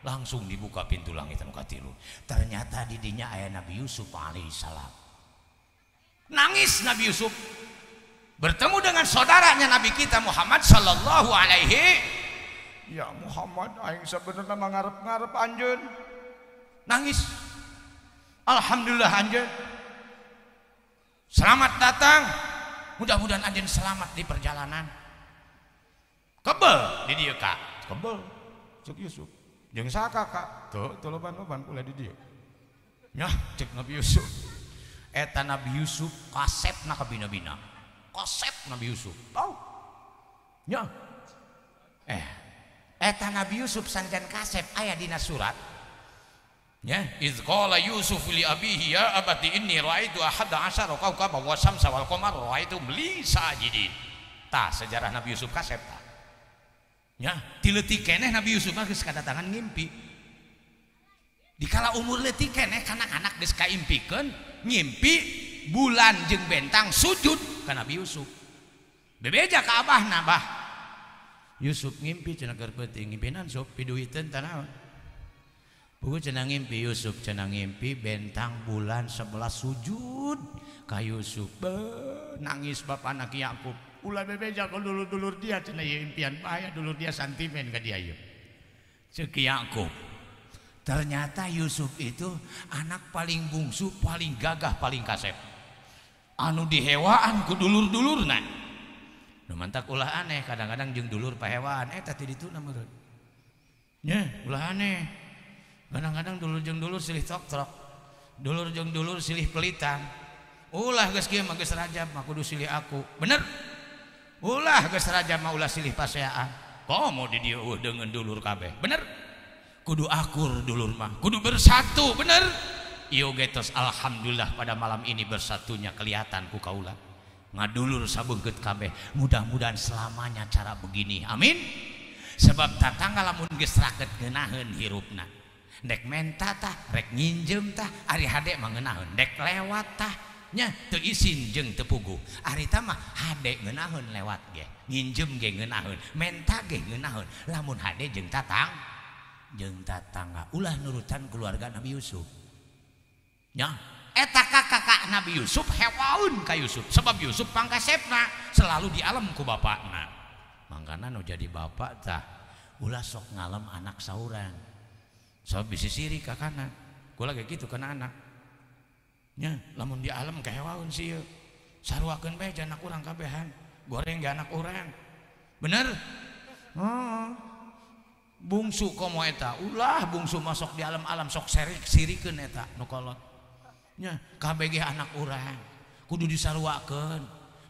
Langsung dibuka pintu langit anu katilu. Ternyata didinya aya Nabi Yusuf alaihissalam. Nangis Nabi Yusuf bertemu dengan saudaranya Nabi kita Muhammad sallallahu alaihi. Ya Muhammad aing sebenarnya mangarep-ngarep anjeun. Nangis. Alhamdulillah anjeun. Selamat datang. Mudah-mudahan anjeun selamat di perjalanan. Kebel di dieu ka. Kebel. Cek Yusuf. Jeung saha Kak? Teu teu loban-loban kula di dieu. Nyah cek Nabi Yusuf. Eta Nabi Yusuf kasepna ka bina-bina. Kasep Nabi Yusuf. Tau. Nyah. Eta Nabi Yusuf sanjan kasep aya dina surat. Ya, iz qala Yusuf li abihi ya abati inni ra'aitu ahada asyara kawkaban wa syamsa wal qamara ra'aitu li sajidin. Tah sejarah Nabi Yusuf kasep tah. Ya, ti leutik keneh Nabi Yusuf mah geus kadatangan ngimpi. Dikala umur leutik keneh kanak-kanak geus kaimpikeun ngimpi bulan jeung bentang sujud ka Nabi Yusuf. Bebeja ka abahna, bah. Yusuf ngimpi cenah keur peuting, ngimpinan sok piduiteun tah naon. Puguh cenah ngimpi Yusuf cenah ngimpi bentang bulan 11 sujud ka Yusuf. Beuh, nangis bapana Ki Yakub. Ulah bebeja ka dulur-dulur dia cenah ieu impian bahaya dulur dia santimen ka dia ieu. Ceuk Ki Yakub. Ternyata Yusuf itu anak paling bungsu, paling gagah, paling kasep. Anu dihewaan ku dulur-dulurna. Nu mantak ulah aneh kadang-kadang jeung dulur pahewaan eta teh dituna meureun. Nya, ulah aneh. Kadang-kadang dulur jeung dulur silih tok-tok. Dulur jeung dulur silih pelitan. Ulah geus kieu mah geus rajab mah kudu silih aku. Bener? Ulah geus rajab mah ulah silih paseaan. Komo di dieu eueuh deungeun dulur kabeh. Bener? Kudu akur dulur mah, kudu bersatu, bener? Ieu ge tos alhamdulillah pada malam ini bersatunya kelihatan ku kaula. Ngadulur sabeungkeut kabeh. Mudah-mudahan selamanya cara begini. Amin. Sebab tatangga lamun geus raket ngeunaheun hirupna. Dek menta tah, rek nginjem tah, ari hade mah ngeunaheun, dek lewat tah, nya teu isin jeung teu puguh. Ari tah mah hade ngeunaheun lewat ge, nginjem ge ngeunaheun, menta ge ngeunaheun. Lamun hade jeung tatang, jeung tatangga ulah nurutan keluarga Nabi Yusuf. Nya, eta kakak Nabi Yusuf hewaun ka Yusuf, sebab Yusuf pangkasepna selalu di alam ku bapakna. Mangkana nu jadi bapak tah Ulah sok ngalem anak saurang. Sabab bisi sirik kakana. Kula ge kitu kana anak. Nya, lamun di alam kahewaeun sieun. Saruakeun bae anak urang kabehan. Goreng ge anak urang. Bener? Heeh. Bungsu komo eta, ulah bungsu masuk di alam-alam sok serik sirikeun eta nu kolot. Nya, kabeh ge anak urang. Kudu disaruakeun.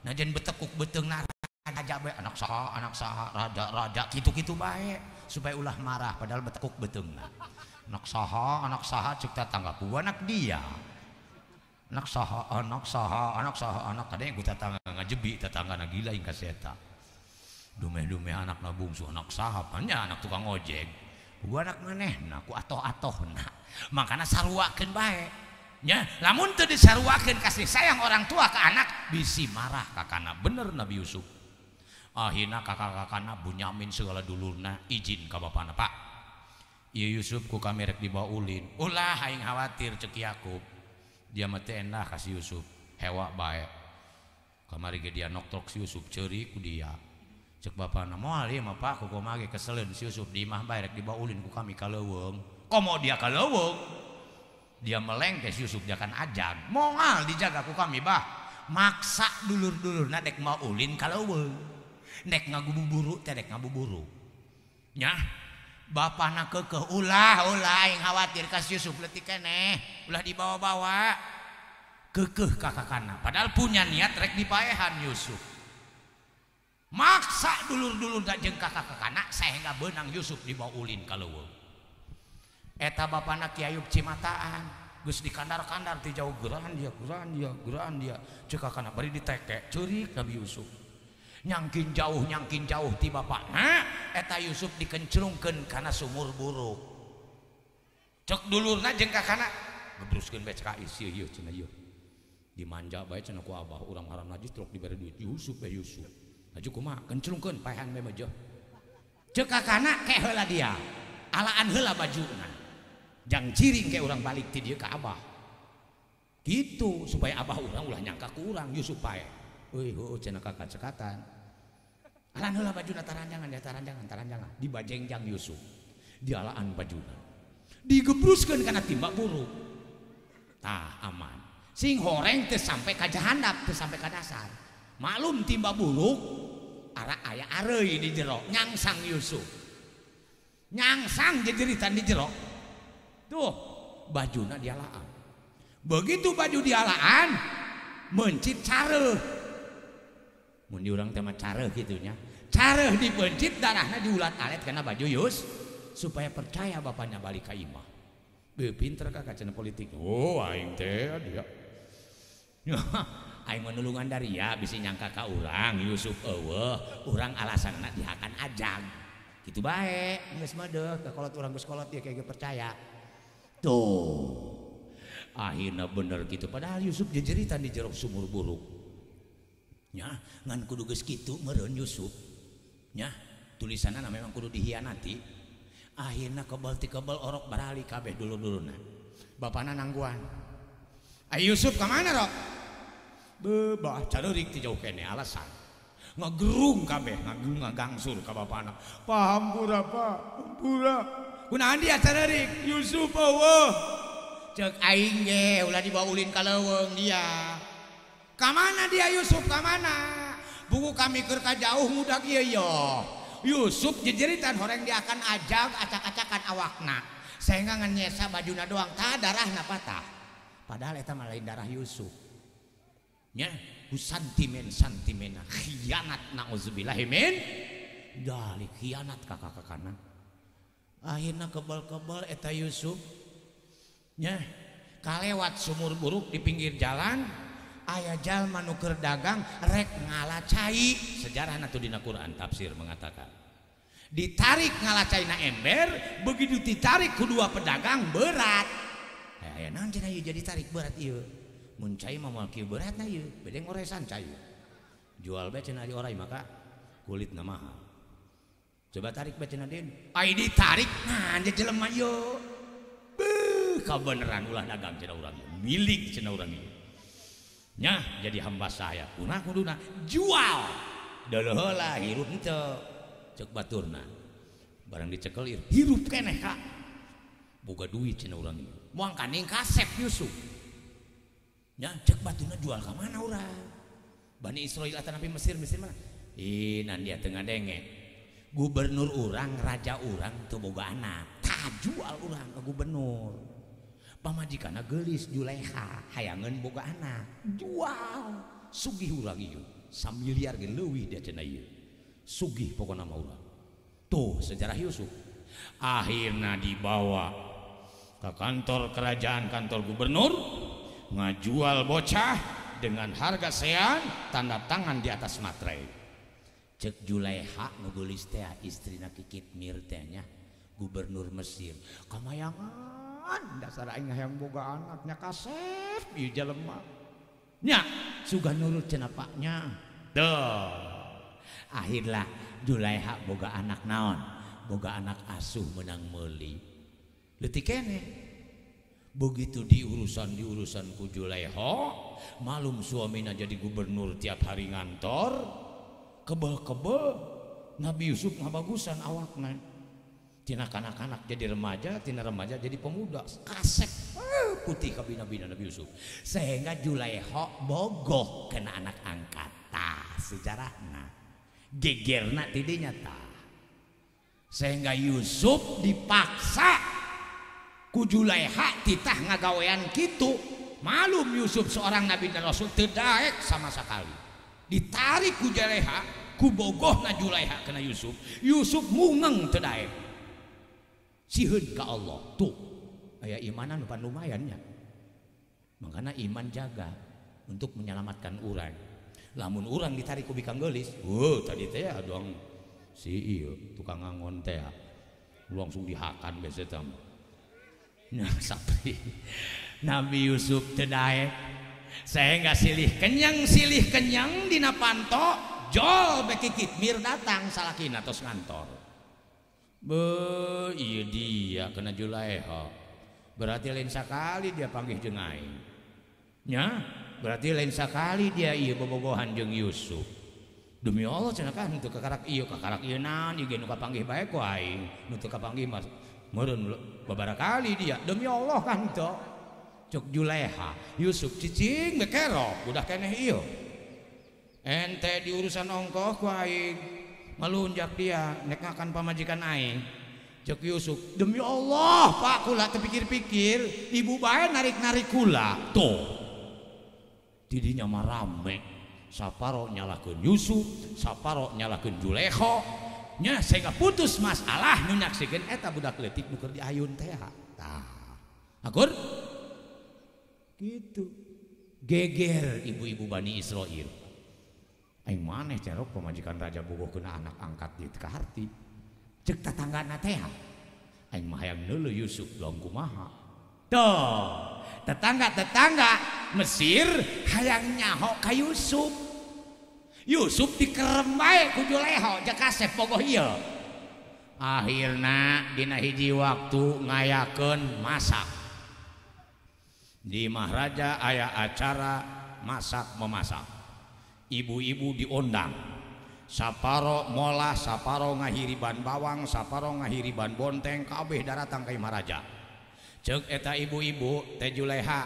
Najan betekuk beuteungna raja bae anak saha, raja-raja kitu-kitu bae supaya ulah marah padahal betekuk beuteungna. Anak saha cek tetangga ku anak dia. Anak saha, anak saha, anak saha, anak kadang ku tetangga ngajebi, tetanggana gila ing ka si eta. Dumeh-dumeh anakna bungsu anak saha, nya anak tukang ojek. Ku anak manehna ku atoh-atohna. Makana saruakeun bae. Nya, lamun teu disaruakeun kasih sayang orang tua ke anak bisi marah kakana. Bener Nabi Yusuf. Akhirna kakak-kakana Bunyamin segala dulurna izin ka bapana, Pak. Ieu Yusuf ku kami rek dibawa ulin. Ulah aing khawatir cek Yakub. Dia mah teu endah ka si Yusuf, hewa bae. Kamari ge dia noktrok si Yusuf ceurik ku dia. Cek bapana, moal ieu mah Pak, ku kumaha ge keseleun si Yusuf di imah bae rek dibawa ulin ku kami ka leuweung. Komo dia ka leuweung? Dia meleng ke si Yusuf dia kan ajag. Moal dijaga ku kami bah. Maksa dulur-dulurna dek mau ulin ka leuweung. Nek ngabuburu teh dek ngabuburu. Nya, bapana keukeuh ulah ulah aing khawatir ka si Yusuf leutik keneh, ulah dibawa-bawa. Keukeuh ka kakana, padahal punya niat rek dipaehan Yusuf. Maksa dulur-dulur da jeung kakak-kakana sehingga beunang Yusuf dibawa ulin ka leuweung. Eta bapana Ki Ayub cimataan, geus dikandar-kandar ti jauh geuraan dia, geuraan dia, geuraan dia. Ceuk kakana bari diteke, ceurik Nabi Yusuf. Nyangkin jauh ti bapakna, eta Yusuf dikenclungkeun kana sumur buruk. Cek dulurna jeung kakana, gebruskeun bae cek ieu ieu cenah ieu. Dimanja bae cenah ku abah urang haram najis trok dibere duit Yusuf bae Yusuf. Laju kumaha kenclungkeun paehan bae mah jeuh. Cek kakana ke heula dia, alaan heula bajuna. Jang ciring ke urang balik ti dieu ka abah. Gitu supaya abah urang ulah nyangka ku urang Yusuf pae. Euy heueuh cenah kakak cekatan. Alaan heula bajuna taranjangan ya taranjangan taranjangan dibajengjang Yusuf. Dialaan bajuna. Digebruskeun kana timba buruk. Tah aman. Sing horeng teu sampai ka jahandap, teu sampai ka dasar. Maklum timba buruk ara aya areuy di jero nyangsang Yusuf. Nyangsang jejeritan di jero. Tuh bajuna dialaan. Begitu baju dialaan mencit careuh. Mun di urang teh mah careuh kitu nya. Careuh dipencit darahna diulat alet kana baju Yus supaya percaya bapaknya balik ka imah. Beuh pinter kakak cenah politik. Oh aing teh dia. Aing menulungan dari ya bisi nyangka ka urang Yusuf eueuh, urang alasanna dihakan ajag. Kitu bae geus meudeuh ka kolot urang geus kolot ieu kayak percaya. Tuh. Akhirna bener kitu padahal Yusuf jejeritan di jero sumur buruk. Nya, ngan kudu geus kitu meureun Yusuf. Nya, tulisanna memang kudu dihianati. Akhirna kebal ti kebal orok barali kabeh dulur-dulurna. Bapana nangguan. Ai Yusuf ka mana, Rok? Bebah careurik ti jauh keneh alasan. Ngagerung kabeh, ngagangsur ka bapana. Pahampura, Pak, hampura. Kunaon dia careurik? Yusuf eueuh. Ceuk aing ge ulah dibawa ulin ka leuweung dia. Kamana dia Yusuf kamana? Buku kami keur ka jauh ngudag ieu yo. Yusuf jejeritan horeng dia akan ajag acak-acakan awakna. Sehingga ngan nyesa bajuna doang tah darahna patah. Padahal eta mah lain darah Yusuf. Nya, ku santimen-santimena khianat nauzubillahi min dzalik khianat kakak-kakana. Akhirna kebal-kebal eta Yusuf. Nya, kalewat sumur buruk di pinggir jalan. Aya jalma nu keur dagang rek ngala cai. Sejarahna tuh dina Quran tafsir mengatakan ditarik ngala caina ember, begitu ditarik ku dua pedagang berat. Aya naon cenah ieu jadi tarik berat ieu. Mun cai mah moal kieu beratna ieu, bede ngoresan cai. Jual bae cenah di orai maka kulitna mahal. Coba tarik bae cenah deun. Ai ditarik nah jelema ieu. Beuh kabeneran ulah dagang cenah urang ieu. Milik cenah urang ieu. Nya jadi hamba saya kuna kuduna jual deuleuh heula hirup henteu cek baturna Barang dicekel hirup keneh ka. Boga duit cenah urang ieu. Moal kaning kasep Yusuf. Nya cek batuna jual ka mana urang? Bani Israil atanapi Mesir, Mesir mana? Ih, nan dia teu ngadenge. Gubernur urang, raja urang teu boga anak. Tah jual urang ka gubernur. Pamajikanna geulis Juleha, hayangeun boga anak. Jual. Sugih urang ieu. Samiliar ge leuwih dia cenah ieu. Sugih pokona mah urang. Tuh sejarah Yusuf. Akhirna dibawa ke kantor kerajaan, kantor gubernur, ngajual bocah dengan harga sean, tanda tangan di atas materai. Cek Juleha nu geulis teh istrina Ki Qitmir teh nya, gubernur Mesir. Kamayangan dasar aing hayang boga anaknya kasep ieu jelema. Nya sugan nurut cenah paknya. Tuh. Akhirlah Juleha boga anak naon? Boga anak asuh menang meuli. Leutik keneh. Begitu diurusan ku Juleha, malum suamina jadi gubernur tiap hari ngantor, kebel-kebel Nabi Yusuf ngabagusan awakna. Tina kanak-kanak jadi remaja, tina remaja jadi pemuda, kasep putih kabina-bina Nabi Yusuf. Sehingga Juleha bogoh kena anak angkat. Tah sejarahna. Gegerna tidinya tah. Sehingga Yusuf dipaksa ku Juleha titah ngagawean kitu. Malum Yusuf seorang nabi dan rasul teu daek sama sekali. Ditarik ku Juleha, ku bogohna Juleha kena Yusuf. Yusuf mungeng teu daek. Sieun ka Allah. Tuh aya imanan pan lumayan nya. Makana iman jaga untuk menyelamatkan urang. Lamun urang ditarik ku bikang geulis, heuh tadi teh doang si ieu tukang ngangon teh langsung dihakan biasa teh. Nah, sapri Nabi Yusuf teu daek sehingga silih kenyang dina panto jol beki Qitmir datang salakina tos ngantor. Be ieu dia kena Juleha. Berarti lain sakali dia panggih jeung aing. Nya, berarti lain sakali dia ieu bobogohan jeung Yusuf. Demi Allah cenah kan teu kakarak ieu naon ieu ge nu kapanggih bae ku aing, nu teu kapanggih mah meureun babara kali dia. Demi Allah kan teu. Cek Juleha, Yusuf cicing bekerok udah keneh ieu. Ente diurusan ongkoh ku aing, melunjak dia nek ngakan pamajikan aing. Cek Yusuf, demi Allah Pak kula teu pikir-pikir, ibu bae narik-narik kula. Tuh. Tidinya mah rame. Saparo nyalahkeun Yusuf, saparo nyalahkeun Juleha. Nya sehingga putus masalah nu nyaksikeun eta budak leutik nu keur diayun teh. Tah. Akur? Gitu. Geger ibu-ibu Bani Israil. Aing maneh cerok pamajikan raja bogohkeun anak angkat di teu kaharti. Cek tatanggana teh. Aing mah hayang neuleuh Yusuf doang kumaha. Tuh, tetangga-tetangga Mesir hayang nyaho ka Yusuf. Yusuf dikerem bae ku Juleha jeung kasep bogoh ieu. Akhirna dina hiji waktu ngayakeun masak. Di Mahraja aya acara masak memasak. Ibu-ibu diundang. Saparo molah, saparo ngahiriban bawang, saparo ngahiriban bonteng, kabeh daratang ka imah raja. Ceuk eta ibu-ibu teh Juleha.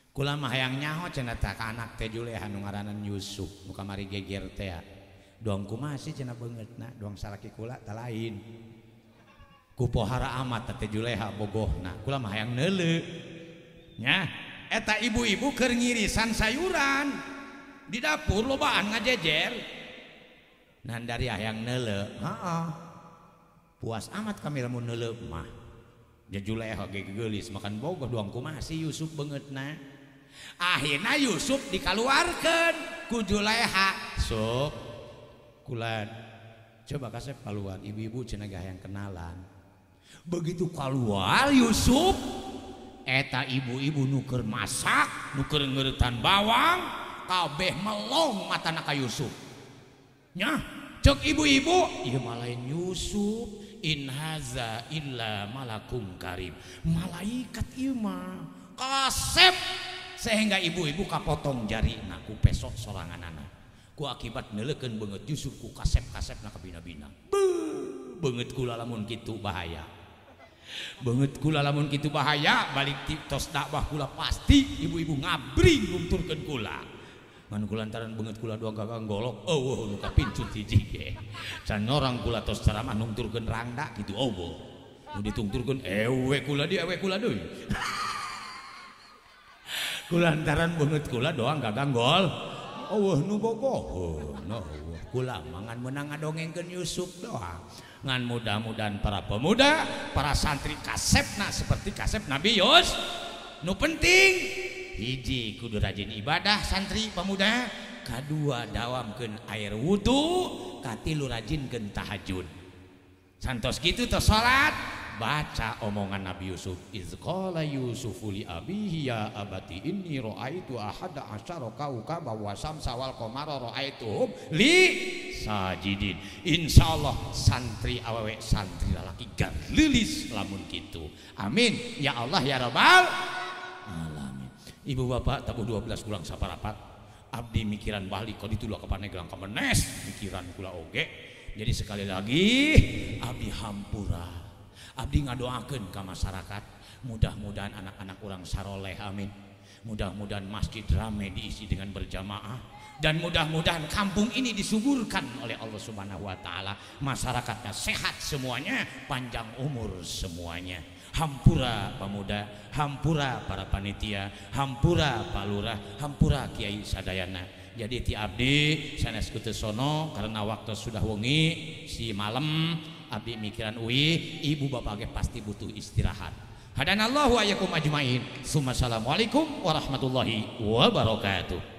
Kula mah hayang nyaho cenah tah ka anak teh Juleha nu ngaranna Yusuf, nu kamari geger teh. Doang kumaha sih cenah beungeutna, doang salaki kula tah lain. Ku pohara amat teh Juleha bogohna, kula mah hayang neuleuh. Nya, eta ibu-ibu keur ngirisan sayuran di dapur lobaan ngajejer. Nan dari hayang neuleuh, heeh. Puas amat kami lamun neuleuh mah. Ja Juleha ge geulis makan bogoh doang kumaha si Yusuf beungeutna. Akhirna Yusuf dikaluarkeun ku Juleha. Sup kulan coba kasep kaluar ibu-ibu cenah hayang kenalan. Begitu kaluar Yusuf eta ibu-ibu nu keur masak, nu keur ngeuretan bawang, kabeh melong matana ka Yusuf. Nya, cek ibu-ibu, ieu mah lain Yusuf, in haza illa malakum karim. Malaikat ieu mah kasep sehingga ibu-ibu kapotong jarina ku pesok soranganana. Ku akibat neuleukeun beungeut Yusuf ku kasep-kasepna kabina-bina. Beuh, Beungeut kula lamun kitu bahaya. Beungeut kula lamun kitu bahaya, balik tos dakwah kula pasti ibu-ibu ngabring ngumturkeun kula. Ngan kulantaran beungeut kula dua gagang golok, eueuh nu kapincut hiji ge. Can orang kula tos ceramah nungturkeun rangda kitu eueuh. Nu ditungturkeun ewe kula di ewe kula deui. Kulantaran beungeut kula doang gagang gol. Eueuh nu bogoheun, eueuh kula mangan meunang ngadongengkeun Yusuf doang. Ngan mudah-mudahan para pemuda, para santri kasepna seperti kasep Nabi Yus. Nu penting hiji kudu rajin ibadah santri pemuda, kadua dawamkeun air wudu, katilu rajinkeun tahajud. Santos kitu tos salat, baca omongan Nabi Yusuf, iz qala Yusufu li abihi ya abati inni ra'aitu ahada asyara kaukaba wa samsa wal qamara ra'aituhum li sajidin. Insyaallah santri awewe santri lalaki garlilis lamun kitu. Amin ya Allah ya rabbal alamin. Ibu bapak tabuh 12 kurang saparapat abdi mikiran balik kok ditulak ke Pandeglang ka Menes mikiran kula oge. Jadi sekali lagi abdi hampura, abdi ngadoakeun ka masyarakat, mudah-mudahan anak-anak urang saroleh, amin. Mudah-mudahan masjid rame diisi dengan berjamaah, dan mudah-mudahan kampung ini disuburkan oleh Allah Subhanahu wa taala, masyarakatnya sehat semuanya, panjang umur semuanya. Hampura pemuda, hampura para panitia, hampura Pak Lurah, hampura Kiai sadayana. Jadi ti abdi sanes kutesono karena waktu sudah wengi si malam abdi mikiran uwi ibu bapak ge pasti butuh istirahat. Hadanallahu wa iyyakum ajmain. Assalamualaikum warahmatullahi wabarakatuh.